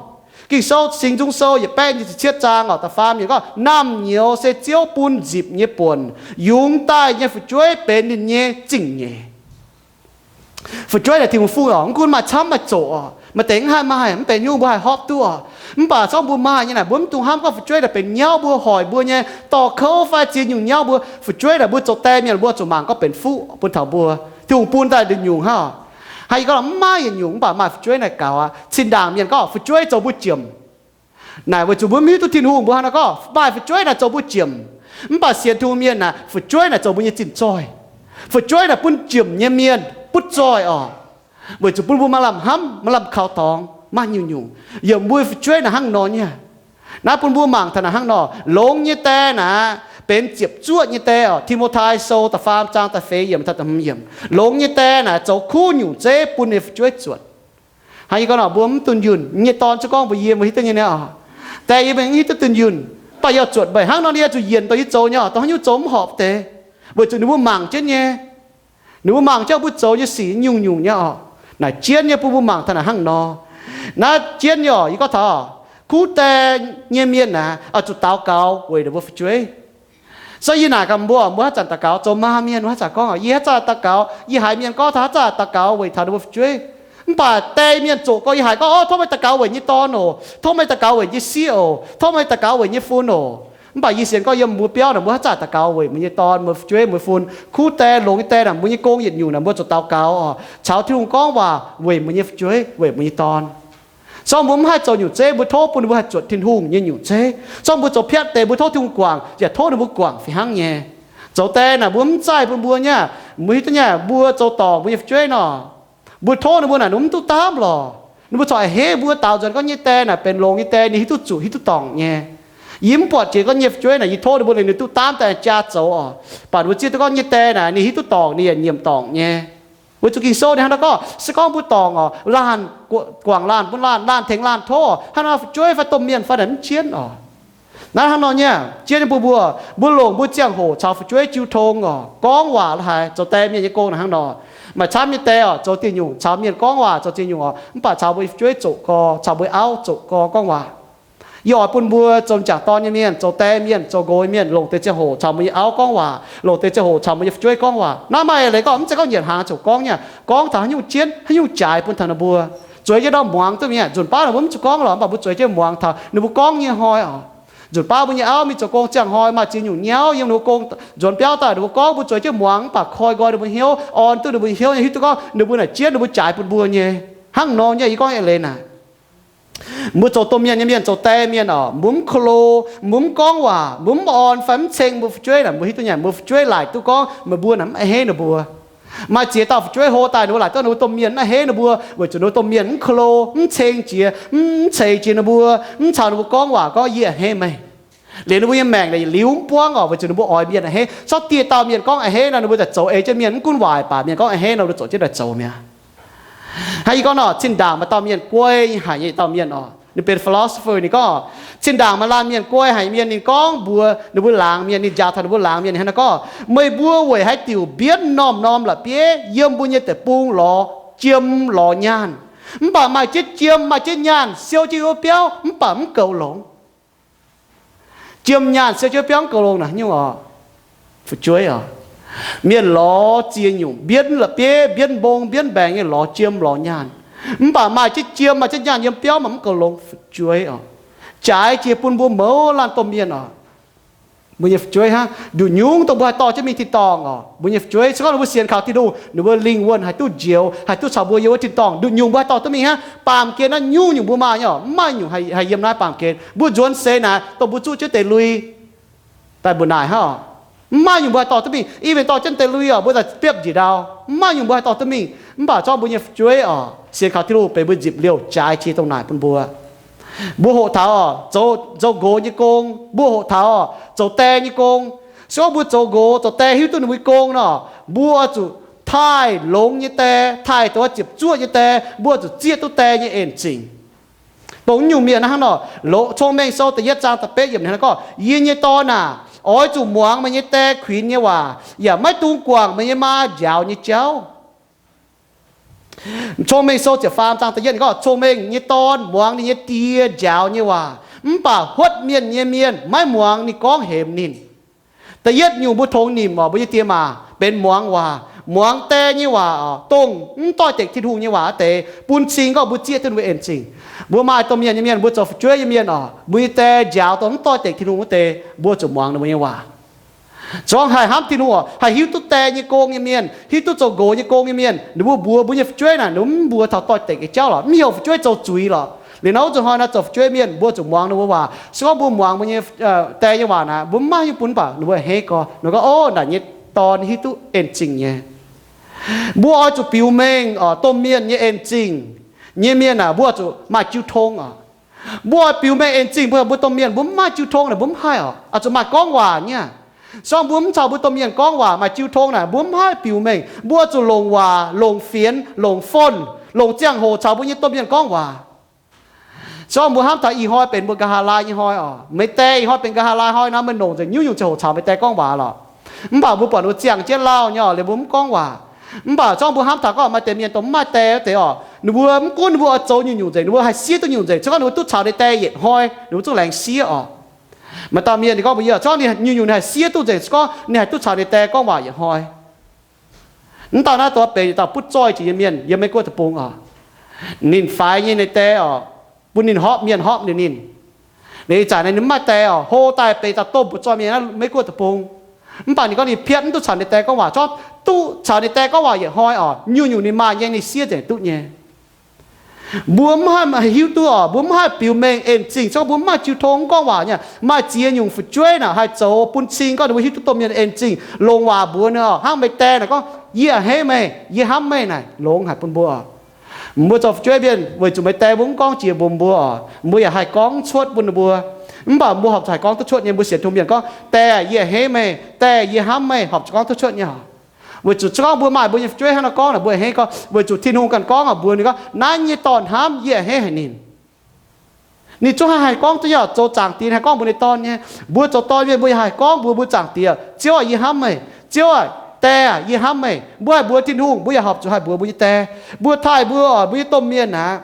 Ging-Sou Singx Nzung Sou yietc baeqv nyei ziepc cietv zaang oc, da'faam yiemc gorngv, naamh nyouz se Ziouv bun nzipc nyei buonc, yungz daaih nyei fu'jueiv benx ninh nyei zingh nyeic. Fu'jueiv naaic Tin-Hungh nyei fuqv oc. Mv gunv maaih camv maaih zoqc oc, maaih deix mv haih maaih, mv benx nyungc mbuo haih hopv duqv oc. Mv baac zorqv mbuo maaih nyei naaic, mbuo mv dungx hnamv gorngv fu'jueiv naaic benx nyauv mbuo, hoic mbuo nyei, dorh kouv fai ziex nyungc nyauv mbuo. Fu'jueiv naaic mbuo zoux die mienh mbuo zuqc mangc gorngv benx fuqv bun taux mbuo. Tin-Hungh bun daaih nduqc nyungc hnangv. Hnangv yie gorngv mv maaih yietc nyungc, mv baac maaih fu'jueiv naaic gaux aqv. Zinh ndaangc mienh gorngv fu'jueiv zoux mbuo jiemc. Naaic weic zuqc mbuo mv hiuv duqv Tin-Hungh, mbuo hnangv naaiv gorngv maaih fu'jueiv naaic zoux mbuo jiemc. Mv baac sienx Tin-Hungh mienh naaic, fu'jueiv naaic zoux mbuo nyei zinh zoih. Fu'jueiv naaic bun jiemc nyei mienh butv zoih oc. Weic zuqc bun mbuo maaih lamh hnamv, maaih lamh kaux dorngx, maaih nyungc-nyungc. Yiem mbuo fu'jueiv naaic hnangv nor nyei. Naaiv bun mbuo mangc taux naaic hnangv nor, longx nyei die naaic benx ziepc zuoqv nyei die oc. Ti^mo^tai Sou da'faam zaang da'feix yiemc taux da'hmz yiemc. Longx nyei die naaic zoux kuv nyungc zeiv bun ninh fu'jueiv zuotc. Hnangv yie gorngv nor, mbuo mv dunh yunh nyei dorn, zuqc gorngv mbuo yiem, mbuo hiuv duqv nyei niaa oc. Die yie mv hiuv duqv dunh yunh, mv baac yie zuotc meih hnangv nor, yie zuqc yienc dongh yie zoux nyei oc, dongh haaix nyungc zoux mv horpc deix, weic zuqc ninh mbuo mangc jienv nyei. Ninh mbuo mangc jienv mbuo zoux nyei sic nyungc-nyungc nyei oc. Naaic jienv nyei bun mbuo mangc taux naaic hnangv nor. Naaiv jienv nyei oc, yie gorngv taux kuv die nyei mienh naaic oix zuqc daux gaux weic ninh mbuo fu'jueiv. So yie naaic gaax mbuo, mbuo haaix zanc daux gaux, zoux maa mienh mbuo haaix zanc gorngv, yie haaix zanc daux gaux, yie haiz mienh gorngv taux haaix zanc daux gaux weic taux ninh mbuo fu'jueiv. Mv baac die mienh zoqc gorx yie haiz gorngv, o, tov meih daux gaux weic nyei dorn oc, tov meih daux gaux weic nyei sieqv oc, tov meih daux gaux weic nyei fun oc. Mv baac yie sienx gorngv yiem mbuo biauv naaic mbuo haaix zanc daux gaux weic mbuo nyei dorn, mbuo fu'jueiv, mbuo fun. Kuv die longx nyei die naaic mbuo nyei gong yietc nyungc naaic mbuo zuqc daux gaux oc, caux Tin-Hungh gorngv waac weic mbuo nyei fu'jueiv, weic mbuo nyei dorn. Zorqv mbuo mv haih zoux nyungc zeiv, mbuo tov bun ninh mbuo haih zuotc Tin-Hungh nyei nyungc zeiv. Zorqv mbuo zoux piatv deix, mbuo tov Tin-Hungh guangc, yaac tov ninh mbuo guangc fih hnangv nyei. Zoux die naaic mbuo mv zaih bun mbuo nyei. Mbuo hiuv duqv nyei, mbuo zoux dorngc mbuo nyei fu'jueiv nor, mbuo tov ninh mbuo naaic ninh mv duqv daamv lorqc. Ninh mbuo corc a'hneiv mbuo, daaux nzuonx gorngv nyei die naaic benx longx nyei die, ninh hiuv duqv zuqc hiuv duqv dorngc nyei. Yie mv buatc jiex gorngv nyei fu'jueiv naaic yie tov ninh mbuo liuz ninh duqv daamv daaih jaa zoux oc. Mv baac ninh mbuo zieqv duqv gorngv nyei die naaic ninh hiuv duqv dorngc, ninh yaac nyiemc dorngc nyei. Weic zuqc Ging-Sou ninh hnangv naaiv gorngv, se gorngv mbuo dorngc oc, laanh, guangc laanh bun laanh, laanh tengx laanh tov, hnangv naaiv fu'jueiv fai domh mienh fai naaic mv jienv oc. Naaiv hnangv nor nyei, jienv nyei bun mbuo, mbuo longc mbuo ziangh hoc caux fu'jueiv jiu tong oc, gorngv waac la'haaix. Zoux die mienh nyei gong naaic hnangv nor. Maaih camv nyei die oc, zoux dieh nyungc caux mienh gorngv waac zoux dieh nyungc oc, mv baac caux mbuo nyei fu'jueiv zoqc gorx, caux mbuo auv zoqc gorx gorngv waac. Yie oix bun mbuo zoux m'jangc dorn nyei mienh, zoux die mienh, zoux nqox mienh, longc deix ziangh hoc caux mbuo nyei auv gorngv waac, longc deix ziangh hoc caux mbuo nyei fu'jueiv gorngv waac. Naaiv maaih eix leiz gorngv, mv zeiz gorngv nyienc hnaangx ziouc gorngv nyei. Gorngv taux haaix nyungc jienv, haaix nyungc jaaix bun taux ninh mbuo. Zueiz jienv ndorm muangx duqv mingh aqv. Nzunc baav ninh mbuo mv zuqc gorngv lorqc, mv baac mbuo zueiz jienv muangx taux ninh mbuo gorngv nyei hnoi oc. Nzunc baav mbuo nyei auv mingh zoux gong ziangh hnoi maaih ziex nyungc nyauv yiem ninh mbuo gong nzuonx biauv daaih, ninh mbuo gorngv, mbuo zueiz jienv muangx, mv baac koi nqoi ninh mbuo hnyouv, orn duqv ninh mbuo hnyouv nyei, hiuv duqv gorngv ninh mbuo naaic jienv ninh mbuo jaaix bun mbuo nyei. Hnangv nor nyei, yie gorngv eix leiz naaic. Mbuo zoux domh mienh nyei mienh, zoux die mienh oc, mbuo mv ko lo, mbuo mv gorngv waac, mbuo mv orn fai mv ceng mbuo fu'jueiv naaic, mbuo hiuv duqv nyanc, mbuo fu'jueiv laaic duqv gorngv meih mbuo naaic mv a'hneiv ninh mbuo. Maaih ziex dauh fu'jueiv hlo daaih, ninh mbuo laaic duqv ninh mbuo domh mienh mv a'hneiv ninh mbuo, weic zuqc ninh mbuo domh mienh mv ko lo, mv ceng jiex, mv ceix jiex ninh mbuo, mv caux ninh mbuo gorngv waac gorngv yie a'hneiv meih. Liuz ninh mbuo nyei maengc naaic liuz mv buangv oc, weic zuqc ninh mbuo oix mienh a'hneiv. Zorqv dieh dauh mienh gorngv a'hneiv nor, ninh mbuo daaih zoux ei jienv mienh, mv gunv waaic baac mienh gorngv a'hneiv nor, ninh mbuo zoux jienv daaih zoux mi'aqv. Hnangv yie gorngv nor, zinh ndaangc maaih dauh mienh guei haic nyei dauh mienh oc. Ninh benx philosopher, ninh gorngv, zinh ndaangc maaih laanh mienh guai haic mienh, ninh gorngv mbuox ninh mbuo laangz mienh, ninh njaaux taux ninh mbuo laangz mienh hnangv naaiv gorngv, meih mbuo weic haaix diuc mbienv norm-norm la'bieiv yiem mbuo nyei deic-bung lorz jiem lorz nyaanh? Mv baac maaih jienv jiem maaih jienv nyaanh siou jienv wuov biauv mv baac mv goux longx. Jiem nyaanh siou jienv biauv mv goux longx naaic nyungc oc, fu'jueiv oc. Mienh lorz ziex nyungc mbienv la'bieiv, mbienv mbong, mbienv mbaengx nyei lorz jiem lorz nyaanh. Mv baac maaih jienv jiem maaih jienv nyaanh yiem biauv maaih mv goux longx, fu'jueiv oc. Jaaix jiex bun mbuo mouz laanh domh mienh oc. Mbuo nyei fu'jueiv hnangv, nduqc nyungc dongh mbuo haih dorh jienv mingh tin-dorngh oc. Mbuo nyei fu'jueiv se gorngv ninh mbuo sienx kaux Tin-Hungh, ninh mbuo lingh wuonh haih duqv njoux, haih duqv caux mbuo yiem wuov tin-dorngh. Nduqc nyungc mbuo haih dorh duqv mingh hnangv. Baamh gen naaiv nyungc-nyungc mbuo maaih nyei oc, mv maaih nyungc haih yiem naaiv baamh gen. Mbuo nzuonx seix naaic dongh mbuo zuqv jienv deix lui daaih mbu'naaic hnangv oc. Mv maaih nyungc mbuo haih dorh duqv mingh. Ih win dorh jienv deix lui oc, mbuo daaih biopv njiec ndau. Mv maaih nyungc mbuo haih dorh duqv mingh. Mv baac zorqv mbuo nyei fu'jueiv oc, sienx kaux Tin-Hungh benx mbuo nzipc liouh jaaix jiex dongh naaic bun mbuo. Mbuo hoqc taux oc, zoux nqox nyei gong. Mbuo hoqc taux oc, zoux die nyei gong. Se gorngv mbuo zoux nqox zoux die hiuv duqv ninh mbuo nyei gong nor, mbuo oix zuqc taaih longx nyei die, taaih dongh ziepc zuoqv nyei die. Mbuo oix zuqc zieqv duqv die nyei en zingc. Dongh nyungc mienh hnangv nor, Cong-Mengh Sou da'yietv zaang da'betv yiemc hnangv gorngv, Yie nyei dorn aac, oix zuqc muangx meih nyei die kuinx nyei waac, yaac maiv dungx guangc meih nyei maa njaaux nyei jauv. Cong-Mengh Sou ziepc faam zaang da'yietv gorngv, Cong-Mengh nyei dorn muangx ninh nyei die njaaux nyei waac, mv baac huotv mienh nyei mienh maiv muangx ninh gorngv hemx ninh. Da'yietv nyungc mbuo tongx nimc oc, mbuo nyei die maa benx muangx waac, muangx die nyei waac oc, dongh mv doix-dekc Tin-Hungh nyei waac wuov deix, bun cing gorngv mbuo zieqv duqv ninh mbuo en zingc. Mbuo maaih domh mienh nyei mienh, mbuo zoux fu'jueiv nyei mienh oc, mbuo nyei die njaaux dongh mv doix-dekc Tin-Hungh wuov deix, mbuo zuqc muangx ninh mbuo nyei waac. Zorngv haih hnamv Tin-Hungh oc, haih hiuv duqv die nyei gong nyei mienh, hiuv duqv zoux nqox nyei gong nyei mienh, ninh mbuo mbuox mbuo nyei fu'jueiv naaic, ninh mbuo mv mbuox taux doix-dekc nyei jauv lorqc, mv heuc fu'jueiv zoux zuiz lorqc. Liuz nor wuov zuqc hnoi naaiv zoux fu'jueiv mienh, mbuo zuqc muangx ninh mbuo waac. Se gorngv mbuo muangx mbuo nyei die nyei waac naaic, mbuo mv maaih nyungc bun baac ninh mbuo a'hneiv gorx, ninh gorngv, Ov, naaic nyei dorn hiuv duqv en zingc nyei. Mbuo oix zuqc biux mengh oc, domh mienh nyei en zingc nyei mienh aac, mbuo oix zuqc maaih jiu tong oc. Mbuo oix biux mengh en zingc mbuo, mbuo domh mienh mbuo mv maaih jiu tong naaic mbuo mv haih oc. Oix zuqc maaih gorngv waac nyei. Se gorngv mbuo mv caux mbuo domh mienh gorngv waac maaih jiu tong naaic, mbuo mv haih biux mengh. Mbuo oix zuqc longc waac, longc fienx, longc phone, longc ziangh hoc caux mbuo nyei domh mienh gorngv waac. Se gorngv mbuo hnamv taux ih hnoi benx mbuo nqa'haav laai nyei hnoi oc, meih die ih hnoi benx nqa'haav laai hnoi nor, meih longc nzengc nyungc-nyungc ziangh hoc caux meih die gorngv waac lorqc. Mv baac mbuo buatc ninh mbuo ziangh jienv lauh nyei oc, liuz mbuo mv gorngv waac. Mv baac se gorngv mbuo hnamv taux gorngv maaih deix mienh dongh mv maaih die wuov deix oc, ninh mbuo mv gunv ninh mbuo oix zoux nyungc-nyungc nzengc, ninh mbuo haih siev duqv nyungc nzengc. Se gorngv ninh mbuo duqv caux ninh die yietc hnoi, ninh mbuo zungv laengz siev oc. Maaih dauh mienh ninh gorngv mbuox yie, se gorngv ninh nyungc-nyungc ninh haih siev duqv nzengc, se gorngv ninh haih duqv caux ninh die gorngv waac yietc hnoi. Mv dauh naaiv dongh benx yietc dauh butv zoih jiex nyei mienh yiem Meiv Guoqv deic-bung oc. Ninh faix nyei ninh die oc, bun ninh horpc mienh horpc ninh. Ninh ih zanc naaiv ninh mv maaih die oc, hlo daaih benx dauh domh butv zoih mienh naaiv Meiv Guoqv deic-bung. Mv baac ninh gorngv ninh piatv mv duqv caux ninh die gorngv waac, zorqv duqv caux ninh die gorngv waac yietc hnoi oc, nyungc-nyungc ninh maaih nyei ninh siev nzengc duqv nyei. Mbuo mv haih hiuv duqv oc, mbuo mv haih biux mengh en zingh, se gorngv mbuo mv maaih jiu tong mv gorngv waac nyei. Maaih ziex nyungc fu'jueiv naaic haih zoux bun cing gorngv ninh mbuo hiuv duqv domh mienh en zingh, longc waac mbuox ninh oc. Hnangv meih die naaic gorngv, Yie a'hneiv meih, yie hnamv meih naaic, longx haic bun mbuo oc. Mbuo zoux fu'jueiv mienh weic zuqc meih die mbuo mv gorngv jiex mbuox mbuo oc, mbuo yaac haih gorngv cuotv bun ninh mbuo. Mv baac mbuo horpc zuqc haih gorngv duqv cuotv nyei. Mbuo sienx Tin-Hungh mienh gorngv, Die, yie a'hneiv meih. Die, yie hnamv meih, horpc zuqc gorngv duqv cuotv nyei oc. Weic zuqc se gorngv mbuo maaih mbuo nyei fu'jueiv hnangv nor gorngv naaic, mbuo a'hneiv gorngv, weic zuqc Tin-Hungh ganh gorngv oc, mbuox ninh gorngv, Naaiv nyei dorn hnamv, yie a'hneiv haic ninh. Ninh zungv haih haih gorngv duqv nyei oc. Zoux zaangc diex haih gorngv mbuox ninh dorn nyei. Mbuo zoux dorn mienh mbuo yaac haih gorngv mbuox mbuo zaangc diex, Ziouv aac, yie hnamv meih. Ziouv aac, die aac, yie hnamv meih. Mbuo haih mbuox Tin-Hungh, mbuo yaac horpc zuqc haih mbuox mbuo nyei die. Mbuo taaih mbuo oc, mbuo nyei domh mienh aac,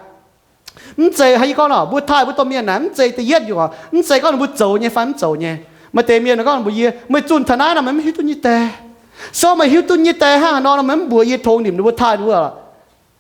mv zeiz haaix nyungc gorngv nor, mbuo taaih mbuo domh mienh naaic mv zeiz da'yietv nyungc oc, mv zeiz gorngv ninh mbuo zoux nyei fai mv zoux nyei. Maaih deix mienh gorngv mbuox yie, Meih zunh taux naaiv nor meih mv hiuv duqv nyei die. Se gorngv meih hiuv duqv nyei die hnangv haaix nor, nor meih mv mbuox yie tongx nimc ninh mbuo, taaih ninh mbuo.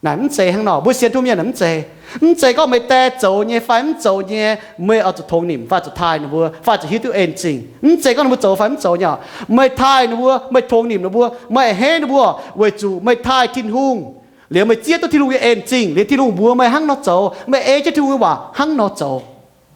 Naaic mv zeiz hnangv nor, mbuo sienx Tin-Hungh mienh naaic mv zeiz. Mv zeiz gorngv meih die zoux nyei fai mv zoux nyei, meih oix zuqc tongx nimc fai zuqc taaih ninh mbuo fai zuqc hiuv duqv en zingh. Mv zeiz gorngv ninh mbuo zoux fai mv zoux nyei oc, meih taaih ninh mbuo, meih tongx nimc ninh mbuo, meih a'hneiv ninh mbuo, weic zuqc meih taaih Tin-Hungh. Liuz meih zieqv duqv Tin-Hungh nyei en zingh, liuz Tin-Hungh mbuox meih hnangv nor zoux, meih ei jienv Tin-Hungh nyei waac hnangv nor zoux.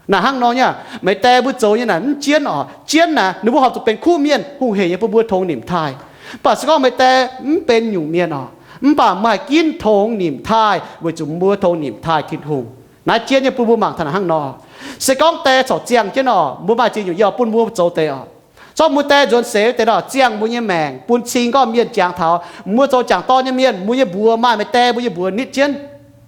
Naaic hnangv nor nyei, meih die mbuo zoux nyei naaic mv jienv oc. Jienv naaic ninh mbuo horpc zuqc benx kuv mienh, hungh heic nyei bun mbuo tongx nimc taaih. Mv baac se gorngv meih die mv benx nyungc mienh oc, mv baac meih haih ginv tongx nimc taaih weic zuqc mbuo tongx nimc taaih Tin-Hungh. Naaiv jienv nyei bun mbuo mangc taux naaic hnangv nor. Se gorngv die corc ziangh jienv oc, mbuo maaih ziex nyungc yie oix bun mbuo zoux deix oc. Zorqv mbuo die nzuonx seix deix nor, ziangh mbuo nyei maengc, bun cing gorngv mienh jangx taux mbuo zoux jangc dorn nyei mienh, mbuo nyei mbuox maaih meih die mbuo nyei mbuox nitv jienv.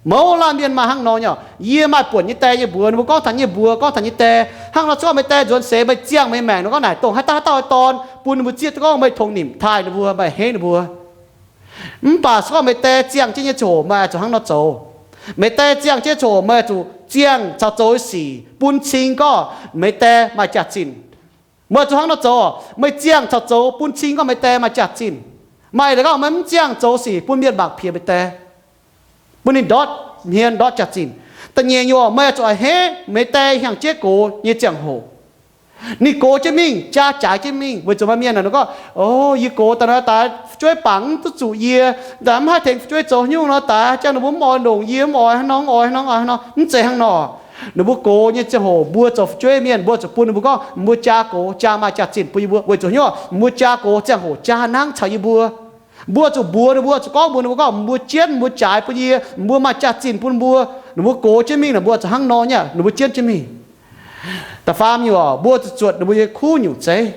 Mouz laanh mienh maaih hnangv nor nyei. Yie maaih buonc nyei die nyei mbuox, ninh mbuo gorngv taux nyei mbuox, gorngv taux nyei die. Hnangv nor se gorngv meih die nzuonx seix, meih ziangh meih maengc, ninh gorngv naaic dongh haaix dauh haaix dauh dorn bun ninh mbuo zieqv, gorngv meih tongx nimc taaih ninh mbuo, meih a'hneiv ninh mbuo. Mv baac se gorngv meih die ziangh jienv nyei ziangh hoc meih oix zuqc hnangv nor zoux. Meih die ziangh jienv ziangh hoc meih oix zuqc ziangh caux zoux nyei sic bun cing gorngv meih die maaih jaax-zinh. Meih oix zuqc hnangv nor zoux oc. Meih ziangh caux zoux bun cing gorngv meih die maaih jaax-zinh. Maaih leiz gorngv meih mv ziangh zoux sic bun mienh mangc piex meih die, bun ninh ndortv hmien ndortv jaax-zinh. Da'nyeic nyungc, meih oix zuqc a'hneiv meih die hnyangx-jeiv gox nyei ziangh hoc. Ninh gox jienv mingh, jaa jaaix jienv mingh, weic zuqc maaih mienh naaic ninh gorngv, O, yie gox daaih nor daaih fu'jueiv bangc mv duqv zuqc yie, daaih mv haih tengx fu'jueiv zoux haaix nyungc nor daaih, jangx ninh mbuo mv oix longc yie, mv oix hnangv nor, mv oix hnangv nor, oix hnangv nor. Mv zeiz hnangv nor. Ninh mbuo gox nyei ziangh hoc mbuo zoux fu'jueiv mienh, mbuo zuqc bun ninh mbuo gorngv mbuo jaa gox, jaa maaih jaax-zinh bun yie mbuo. Weic zuqc haaix nyungc? Mbuo jaa gox ziangh hoc jaa hnangv caux yie mbuo. Mbuo zuqc mbuox ninh mbuo, zuqc gorngv mbuox ninh mbuo gorngv, Mbuo jienv, mbuo jaaix bun yie, mbuo maaih jaax-zinh bun mbuo. Ninh mbuo gox jienv mingh naaic, mbuo zuqc hnangv nor nyei, ninh mbuo jienv jienv mingh. Da'faam nyungc oc, mbuo zuqc zuotc ninh mbuo nyei kuv nyungc zeiv.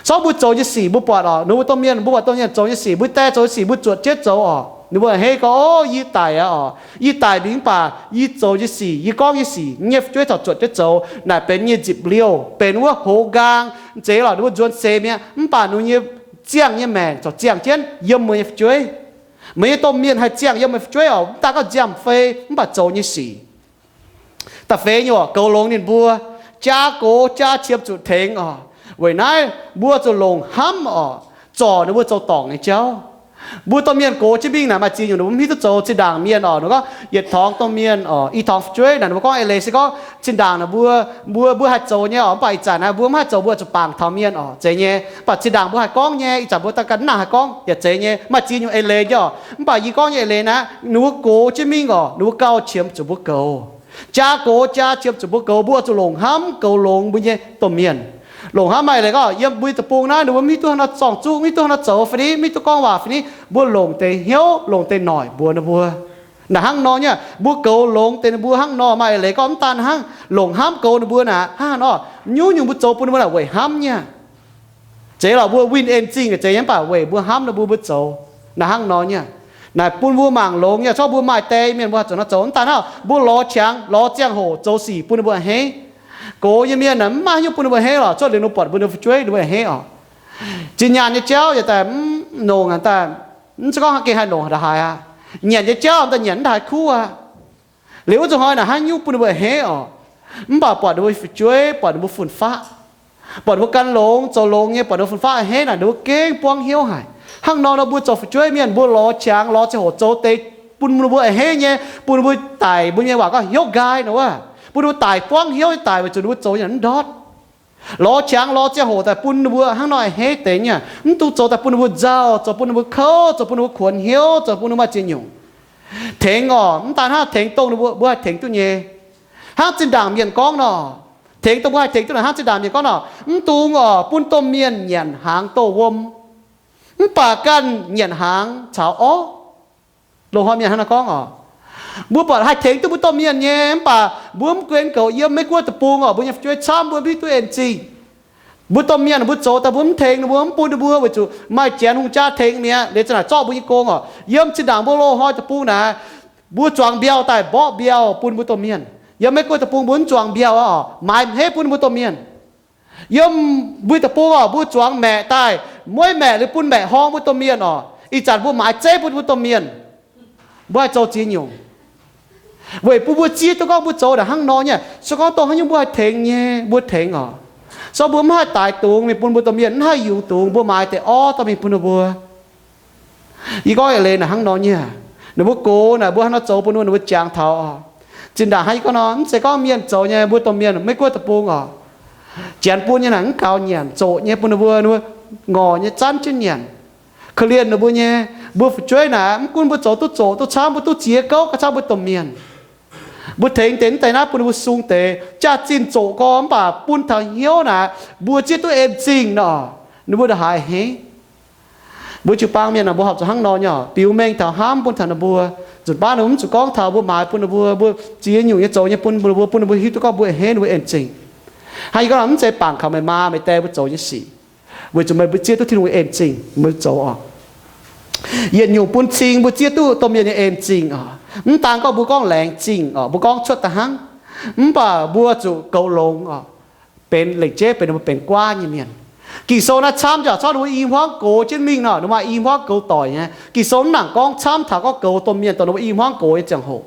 Sortv mbuo zoux nyei sic mbuo buatc oc, ninh mbuo domh mienh, mbuo buatc domh mienh zoux nyei sic, mbuo die zoux nyei sic mbuo zuotc jienv zoux oc. Ninh mbuo a'hneiv gorngv, O, yie daic aqv oc. Yie daic mingh mv baac yie zoux nyei sic, yie gorngv nyei sic, yie nyei fu'jueiv caux zuotc jienv zoux, naaic benx nyei nzipc liouh, benx wuov hoz nqaang. Zeiz lorqc, ninh mbuo nzuonx seix mi'aqv, mv baac ninh nyei ziangh nyei maengc corc ziangh jienv yiem meih nyei fu'jueiv. Meih nyei domh mienh haih ziangh yiem meih fu'jueiv oc, mv daaih gorngv nziaamv fei, mv baac zoux nyei sic. Da'feix nyungc, goux longx ninh mbuo. Jaa gox jaa qiemx zuqc tengx oc. Weic naaiv mbuo zuqc longc hnamv oc, zorc ninh mbuo zoux dorngc nyei jauv. Mbuo domh mienh gox jienv mingh naaic maaih ziex nyungc ninh mbuo mv hiuv duqv zoux. Zinh ndaangc mienh oc, ninh gorngv yietc torngx domh mienh oc, i torngx fu'jueiv naaic ninh mbuo gorngv eix leiz se gorngv zinh ndaangc naaic mbuo, mbuo, mbuo haih zoux nyei oc, mv baac ih zanc naaiv mbuo mv haih zoux, mbuo zuqc bangc taux mienh oc, zeiz nyei. Mv baac zinh ndaangc mbuo haih gorngv nyei, ih zanc mbuo daaih ganh mv nangc haih gorngv yaac zeiz nyei. Maaih ziex nyungc eix leiz nyei oc. Mv baac yie gorngv nyei eix leiz naaiv, ninh mbuo gox jienv mingh oc, ninh mbuo gauh qiemx zuqc mbuo goux. Jaa gox jaa qiemx zuqc mbuo goux, mbuo zuqc longc hnamv goux longx mbuo nyei domh mienh. Longc hnamv maaih leiz gorngv yiem mbuo nyei deic-bung naaiv ninh mbuo mv hiuv duqv haaix nor zorng-zuqv, mv hiuv duqv haaix nor zoux fai ni, mv hiuv duqv gorngv waac fai ni, mbuo longc deix hnyouv longc deix noic mbuox ninh mbuo. Naaic hnangv nor nyei, mbuo goux longx deix ninh mbuo hnangv nor. Maaih eix leiz gorngv mv daan hnangv, longc hnamv goux ninh mbuo naaic hnangv nor, nyungc-nyungc mbuo zoux bun ninh mbuo naaic weic hnamv nyei. Zeiz lorqc, mbuo winh en-zingh zeiz nyei, mv baac weic mbuo hnamv ninh mbuo, mbuo zoux naaic hnangv nor nyei. Naaic bun mbuo mangc longx nyei. Corc mbuo maaih die mienh mbuo zuqc nor zoux, mv daan hnangv mbuo lorz qangx lorz ziangh hoc zoux sic bun ninh mbuo a'hneiv. Gox nyei mienh naaic mv maaih haaix nyungc bun ninh mbuo a'hneiv lorqc, cuotv liuz ninh mbuo buatc mbuo nyei fu'jueiv ninh mbuo a'hneiv oc. Zinh nyaanh nyei jauv yaac daaih mv nongc aqv, daaih mv zeiz gorngv gengh haih nongc ndongc haaix aqv. Nyanc nyei jauv daaih nyanc mv ndongc haaix kuv aqv. Liuz wuov zuqc hnoi naaic haaix nyungc bun ninh mbuo a'hneiv oc. Mv baac buatc ninh mbuo fu'jueiv, buatc ninh mbuo fun-faqv, buatc ninh mbuo gan longx zoux longx nyei, buatc ninh mbuo fun-faqv a'hneiv naaic, ninh mbuo gengh buangv hnyouv haic. Hnangv nor nor mbuo zoux fu'jueiv mienh mbuo lorz qangx lorz ziangh hoc zoux deix bun ninh mbuo a'hneiv nyei, bun ninh mbuo daic, mbuo nyei waac gorngv hnyouv nqaai nor wuov, bun ninh mbuo daic buangv hnyouv nyei daic weic zuqc ninh mbuo zoux nyei mv ndortv. Lorz qangx lorz ziangh hoc daaih bun ninh mbuo hnangv nor a'hneiv deix nyei, mv dungx zoux daaih bun ninh mbuo nzauh, zoux bun ninh mbuo kouv, zoux bun ninh mbuo kuonx hnyouv, zoux bun ninh mbuo maaih ziex nyungc. Tengx oc, mv daan hnangv tengx dongh ninh mbuo, mbuo haih tengx duqv nyei. Hnangv zinh ndaangc mienh gorngv nor, tengx dongh mbuo haih tengx duqv naaic, hnangv zinh ndaangc mienh gorngv nor, mv dungx oc bun domh mienh nyanc hnaangx doh wuom, mv baac ganh nyanc hnaangx caux orv. Loz-hnoi mienh hnangv nor gorngv oc. Mbuo buatc haih tengx duqv mbuo domh mienh nyei, mv baac mbuo mv guen goux. Yiem Meiv Guoqv deic-bung oc, mbuo nyei fu'jueiv camv mbuo mv hiuv duqv en-zingh. Mbuo domh mienh mbuo zoux daaih mbuo mv tengx ninh mbuo, mv bun ninh mbuo, weic zuqc maaih janx hungh jaa tengx mi'aqv. Liuz za'naaic zorqv mbuo nyei gong oc. Yiem zinh ndaangc mbuo loz-hnoi deic-bung naaic, mbuo zuangx mbiauh daaih mborqv mbiauh bun mbuo domh mienh. Yiem Meiv Guoqv deic-bung mbuo mv zuangx mbiauh aqv oc, maaiz heiv bun ninh mbuo domh mienh. Yiem mbuo deic-bung oc, mbuo zuangx maeqc daaih, mueiv maeqc liuz bun maeqc horngh mbuo domh mienh oc. Ih zanc mbuo maaiz zeiv bun mbuo domh mienh. Mbuo haih zoux ziex nyungc. Weic bun mbuo zieqv duqv gorngv mbuo zoux naaic hnangv nor nyei. Se gorngv dongh haaix nyungc mbuo haih tengx nyei, mbuo tengx oc. Se gorngv mbuo mv haih daix dungz mingh bun mbuo domh mienh, mv haih yungz dungz, mbuo maaiz deix orv dorh mingh bun ninh mbuo. Yie gorngv eix leiz naaic hnangv nor nyei. Ninh mbuo gox naaic mbuo hnangv nor zoux bun ninh mbuo, ninh mbuo jangx taux oc. Zinh ndaangc hnangv yie gorngv nor, mv zeiz gorngv mienh zoux nyei, mbuo domh mienh Meiv Guoqv deic-bung oc. Janx bun nyei naaic mv gaux nyanc, zoqc nyei bun ninh mbuo, ninh mbuo ngorc nyei zanv jienv nyanc. Korv-lienh ninh mbuo nyei. Mbuo fu'jueiv naaic mv gunv mbuo zoux duqv zoqc duqv camv, mbuo duqv ziex gouv gauh camv mbuo domh mienh. Mbuo tengx deix mv deix naaiv bun ninh mbuo sung deix, jaax-zinh zoqc gorx mv baac bun taux hnyouv naaic, mbuo zieqv duqv en-zingh nor, ninh mbuo ndongc haaix a'hneiv. Mbuo jiu-baang mienh naaic mbuo horpc zuqc hnangv nor nyei oc, biux mengh taux hnamv bun taux ninh mbuo. Nzunc baav ninh mbuo mv zuqc gorngv taux mbuo maaiz bun ninh mbuo, mbuo ziex nyungc nyei zoux nyei bun ninh mbuo, bun ninh mbuo hiuv duqv gorngv mbuo a'hneiv ninh mbuo en-zingh. Hnangv yie gorngv nor, mv zeiz bangc kaux meih maa meih die mbuo zoux nyei sic, weic zuqc meih mbuo zieqv duqv Tin-Hungh nyei en-zingh mbuo zoux oc. Yietc nyungc bun cing mbuo zieqv duqv domh mienh nyei en-zingh oc. Mv daan gorngv mbuo gorngv laengz zingh oc, mbuo gorngv cuotv da'hnangv, mv baac mbuo zuqc goux longx oc, benx lengc jeiv benx ninh mbuo benx guaav nyei mienh. Ging-Sou naaiv camv jaax, corc ninh mbuo i hmuangv goux jienv mingh nor, ninh mbuo maaih i hmuangv goux doic nyei. Ging-Sou mv nangc gorngv camv taux gorngv goux domh mienh dongh ninh mbuo i hmuangv goux nyei ziangh hoc.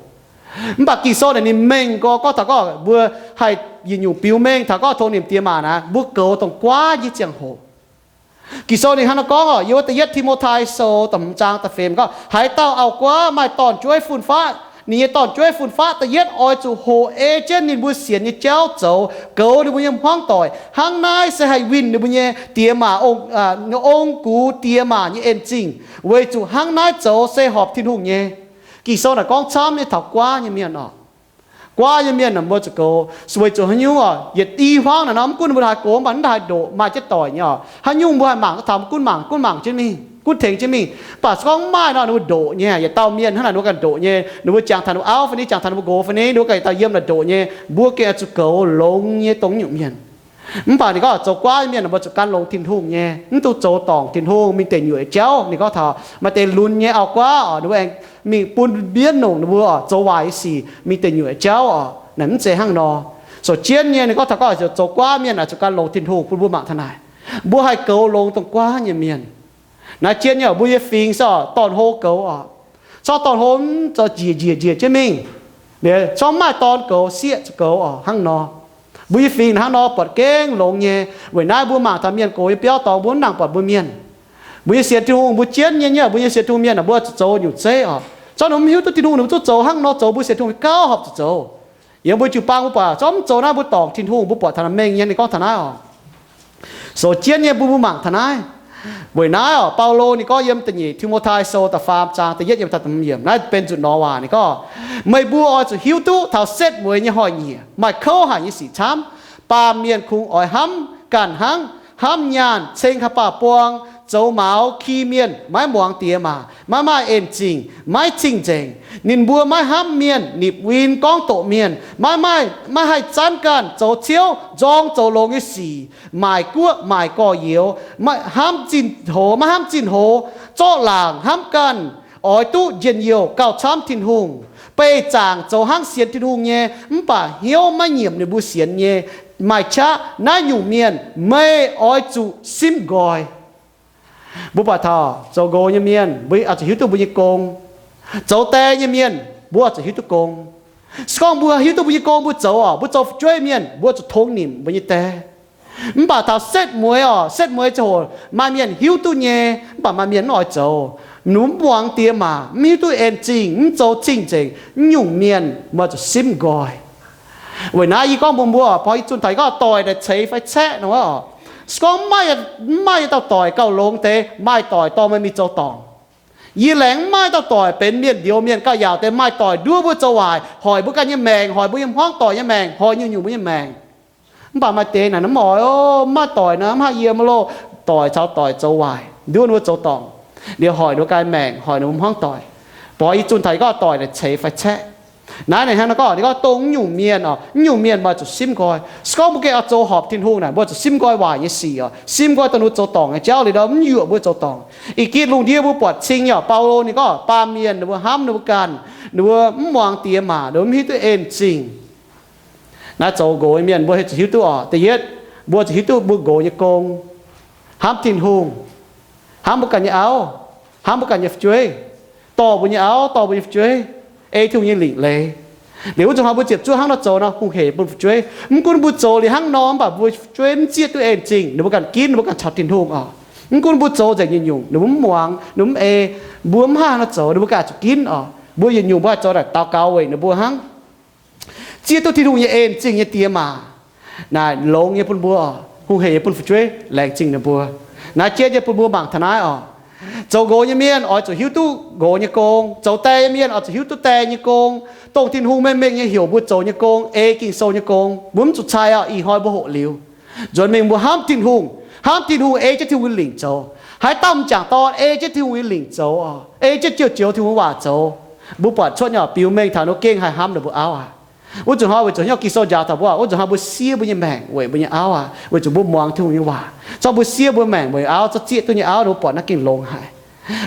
Mv baac Ging-Sou naaic ninh mengh gorx gorngv taux gorngv mbuo haih yietc nyungc biux mengh taux gorngv tongx nimc diex maac naaic, mbuo goux dongh guaav nyei ziangh hoc. Ging-Sou ninh hnangv naaiv gorngv oc, yiem wuov da'yietv Ti^mo^tai Sou da'hmz zaang da'feix gorngv, haaix dauh auv-guaav maaih dorn-jueiv fun-faqv, ninh nyei dorn-jueiv fun-faqv da'yietv oix zuqc hoqc ei jienv ninh mbuo sienx nyei jauv zoux, goux ninh mbuo nyei hmuangv doic. Hnangv naaiv se haih winh ninh mbuo nyei diex maac, ong-gux diex maac nyei en-zingh, weic zuqc hnangv naaiv zoux se horpc Tin-Hungh nyei. Ging-Sou naaic gorngv camv nyei taux guaav nyei mienh oc. Guaav nyei mienh mbuo zuqc goux, weic zuqc haaix nyungc oc, yietc i hmuangv naaic nor, mv gunv ninh mbuo haih goux, mv baac mv haih ndoqc, maaih jienv doic nyei oc. Haaix nyungc mbuo haih mangc, taux mv gunv mangc, gunv mangc jienv mingh, gunv tengx jienv mingh. Mv baac se gorngv mv maaih nor, ninh mbuo ndoqc nyei. Yietc dauh mienh hnangv naaic ninh mbuo ganh ndoqc nyei, ninh mbuo jangx taux ninh mbuo auv fai ni, jangx taux ninh mbuo nqox fai ni, ninh mbuo ganh yietc dauh yiem naaic ndoqc nyei, mbuo gengh zuqc goux longx nyei dongh nyungc mienh. Mv baac ninh gorngv zoux guaav nyei mienh mbuo zuqc gan longx Tin-Hungh nyei, mv dungx zoux dorngc Tin-Hungh mingh deic nyuoqc jauv. Ninh gorngv taux maaih deix lunx nyei auv-guaav oc, ninh mbuo aengx mingh bun mbienv nongc ninh mbuo oc, zoux waaic nyei sic mingh deic nyuoqc jauv oc. Naaic mv zeiz hnangv nor. Sou jienv nyei ninh gorngv taux gorngv zoux guaav mienh oix zuqc gan longx Tin-Hungh, bun mbuo mangc taux naaic, mbuo haih goux longx dongh guaav nyei mienh. Naaiv jienv nyei mbuo nyei fingx se dorn-hlo goux oc. Corc dorn-hlo mv zoux njiec njiec njiec jienv mingh. Corc mv maaih dorn goux, sieqv zuqc goux oc, hnangv nor. Mbuo nyei fingx hnangv nor buatc gengh longx nyei. Weic naaiv mbuo mangc taux mienh gox nyei biauv dorngx mbuo mv nangc buatc mbuo mienh. Mbuo nyei sienx Tin-Hungh mbuo jienv nyei, mbuo nyei sienx Tin-Hungh mienh mbuo zuqc zoux nyungc zeiv oc. Corc ninh mbuo mv hiuv duqv Tin-Hungh ninh mbuo zuqc zoux hnangv nor zoux, mbuo sienx Tin-Hungh gauh horpc zuqc zoux. Yiem mbuo jiu-baang mbuo buatc corc mv zoux naaiv mbuo dorngc Tin-Hungh, mbuo buatc taux mengh nyei ninh gorngv taux naaiv oc. Sou jienv nyei mbuo mbuo mangc taux naaiv. Weic naaiv oc, Baulo ninh gorngv yiem da'nyeic Ti^mo^tai Sou da'faam zaang da'yietv yiem da'hmz yiemc, naaiv benx nzunc nor waac ninh gorngv, meih mbuo oix zuqc hiuv duqv taux setv mueiz nyei hnoi-nyieqc maaih kouv haic nyei sic camv. Baamh mienh kungx oix hnamv ganh hnangv, hnamv nyaanh, ceng haaix baah buang, zoux maux, ki mienh, maiv muangx diex maac, maiv maaih en-zingh, maiv cing-nzengc. Ninh mbuo maiv hnamv mienh, nipc win, gorngv doqc mienh, maiv maaih, maiv haih zanv ganh, zoux ciouv, nzorng zoux longx nyei sic, maaic guoqv maaic gorx-youz, maiv hnamv zinh hoz, maiv hnamv zinh hoz, zorqv laangc, hnamv ganh, oix duqv njien-youh gauh camv Tin-Hungh, beih zaangc zoux hnangv sienx Tin-Hungh nyei, mv baac hnyouv maiv nyiemc ninh mbuo sienx nyei. Maaih qaqv naaiv nyungc mienh meih oix zuqc simv nqoi. Mbuo buatc taux zoux nqox nyei mienh mbuo oix zuqc hiuv duqv mbuo nyei gong. Zoux die nyei mienh mbuo oix zuqc hiuv duqv gong. Se gorngv mbuo hiuv duqv mbuo nyei gong mbuo zoux oc, mbuo zoux fu'jueiv mienh mbuo zuqc tongx nimc mbuo nyei die. Mv baac taux setv mueiz oc, setv mueiz ziangh hoc maaih mienh hiuv duqv nyei, mv baac maaih mienh mv oix zoux. Ninh mbuo mv muangx diex maac, mv hiuv duqv en-zingh, mv zoux cing-nzengc, naaiv nyungc mienh meih zuqc simv nqoi. Weic naaiv yie gorngv mbuox mbuo, baac yie zunh taux gorngv doic naaic ceix fai caeqv nor oc. Se gorngv mv maaih, mv maaih yietc dauh doic gauh longx deix, maaih doic dorh meih mingh zoux dorngc. Yie laengz mv maaih dauh doic benx mienh njoux mienh gauh yaauc deix, maaih doic nduov mbuo zoux waaic, hoic mbuo ganh nyei maengc, hoic mbuo nyei hmuangv doic nyei maengc, hoic nyungc-nyungc mbuo nyei maengc. Mv baac maaih deix naaic mv oix, mv maaih doic naaic mv haih yiem loh. Doic caux doic zoux waaic, nduov ninh mbuo zoux dorngc, liuz hoic ninh mbuo ganh maengc, hoic ninh mbuo hmuangv doic. Baac yie zunh taux gorngv doic naaic ceix fai caeqv. Naaiv ninh hnangv naaiv gorngv, ninh gorngv dongh naaiv nyungc mienh oc, naaiv nyungc mienh meih zuqc simv nqoi. Se gorngv mbuo gengh oix zoux horpc Tin-Hungh naaic, mbuo zuqc simv nqoi waaic nyei sic oc. Simv nqoi dongh ninh mbuo zoux dorngc nyei jauv liuz ndau mv yuoqc mbuo zoux dorngc. Ih gitv lungh ndiev mbuo buatc cing nyei oc, Baulo ninh gorngv baamh mienh ninh mbuo hnamv ninh mbuo ganh, ninh mbuo mv muangx diex maac, ninh mbuo mv hiuv duqv en-zingh. Naaiv zoux nqox nyei mienh mbuo haih zuqc hiuv duqv oc. Da'yietv, mbuo zuqc hiuv duqv mbuo nqox nyei gong, hnamv Tin-Hungh, hnamv mbuo ganh nyei auv, hnamv mbuo ganh nyei fu'jueiv, dorh mbuo nyei auv, dorh mbuo nyei fu'jueiv, ei Tin-Hungh nyei lingc leiz. Liuz wuov nzunc hnoi mbuo ziepc zuoqv hnangv nor zoux nor, hungh heic bun fu'jueiv. Mv gunv mbuo zoux liuz hnangv nor, mv baac mbuo fu'jueiv mv zieqv duqv en-zingh, ninh mbuo ganh ginv, ninh mbuo ganh caux Tin-Hungh oc. Mv gunv mbuo zoux nzengc nyungc-nyungc, ninh mbuo mv muangx, ninh mbuo mv ei, mbuo mv haih nor zoux, ninh mbuo ganh zuqc ginv oc. Mbuo yietc nyungc mbuo haih zoux naaic daux gaux weic ninh mbuo hnangv. Zieqv duqv Tin-Hungh nyei en-zingh nyei diex maac naaic longx nyei bun mbuo oc, hungh heic nyei bun fu'jueiv laengz zingh ninh mbuo. Naaiv jienv nyei bun mbuo mangc taux naaiv oc. Zoux nqox nyei mienh oix zuqc hiuv duqv nqox nyei gong. Zoux die nyei mienh oix zuqc hiuv duqv die nyei gong. Dongh Tin-Hungh mengh mengh nyei heuc mbuo zoux nyei gong, ei Ging-Sou nyei gong, mbuo mv zuqc cai oc. Ih hnoi mbuo hoqc liuz, nzuonx mingh mbuo hnamv Tin-Hungh, hnamv Tin-Hungh ei jienv Tin-Hungh nyei lingc zoux. Haaix dauh m'jangc dorn ei jienv Tin-Hungh nyei lingc zoux oc, ei jienv joux joux Tin-Hungh nyei waac zoux, mbuo buatc cuotv nyei oc, biux mengh taux ninh gengh haih hnamv ninh mbuo auv aqv. Wuov nzunc hnoi weic zuqc hnyouv Ging-Sou njaaux taux mbuo, wuov nzunc hnoi mbuo siev mbuo nyei maengc weic mbuo nyei auv aqv, weic zuqc mbuo muangx Tin-Hungh nyei waac. Zorqv mbuo siev mbuo maengc weic auv, zorqv zieqv duqv nyei auv, ninh mbuo buatc naaiv gengh longx haic.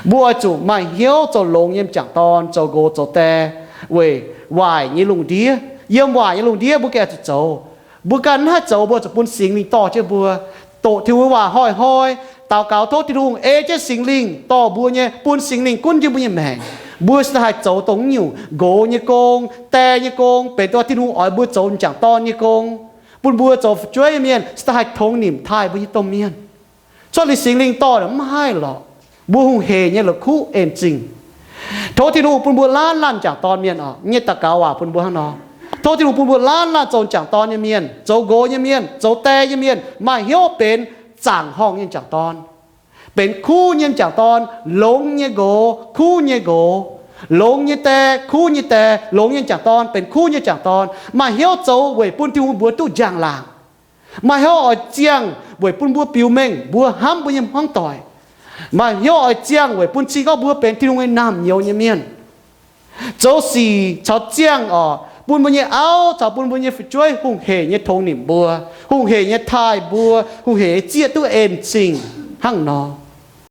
Mbuo oix zuqc maaih hnyouv zoux longx nyei m'jangc dorn, zoux nqox zoux die, weic waaic nyei lungh ndiev. Yiem waaic nyei lungh ndiev mbuo gengh zuqc zoux. Mbuo ganh mv haih zoux, mbuo zuqc bun Singx Lingh dorh jienv mbuo doqc Tin-Hungh nyei waac hnoi-hnoi, daux gaux tov Tin-Hungh ei jienv Singx Lingh dorh mbuo nyei, bun Singx Lingh gunv jienv mbuo nyei maengc. Mbuo se daaih haih zoux dongh haaix nyungc nqox nyei gong, die nyei gong, benx dongh Tin-Hungh oix mbuo zoux m'jangc dorn nyei gong, bun mbuo zoux fu'jueiv nyei mienh se daaih haih tongx nimc taaih mbuo nyei domh mienh. Cuotv liuz Singx Lingh dorh mv haih lorqc. Mbuo hungh heic nyei la'kuqv en zingh. Tov Tin-Hungh bun mbuo laanh laanh m'jangc dorn mienh oc. Nyei daux gaux waac bun mbuo hnangv nor. Tov Tin-Hungh bun mbuo laanh laanh zoux m'jangc dorn nyei mienh, zoux nqox nyei mienh, zoux die nyei mienh, maaih hnyouv benx zaangc horngh nyei m'jangc dorn, benx kuv nyei m'jangc dorn, longx nyei nqox, kuv nyei nqox, longx nyei die, kuv nyei die, longx nyei m'jangc dorn, benx kuv nyei m'jangc dorn, maaih hnyouv zoux weic bun Tin-Hungh mbuox duqv njang-laangc. Maaih hnyouv oix ziangh weic bun mbuo biux mengh mbuo hnamv mbuo nyei hmuangv doic. Maaih hnyouv oix ziangh weic bun cing gorngv mbuo benx Tin-Hungh nyei naamh nyouz nyei mienh, zoux sic caux ziangh oc, bun mbuo nyei auv caux bun mbuo nyei fu'jueiv hungh heic nyei tongx nimc mbuo, hungh heic nyei taaih mbuo, hungh heic nyei zieqv duqv en zingh hnangv nor.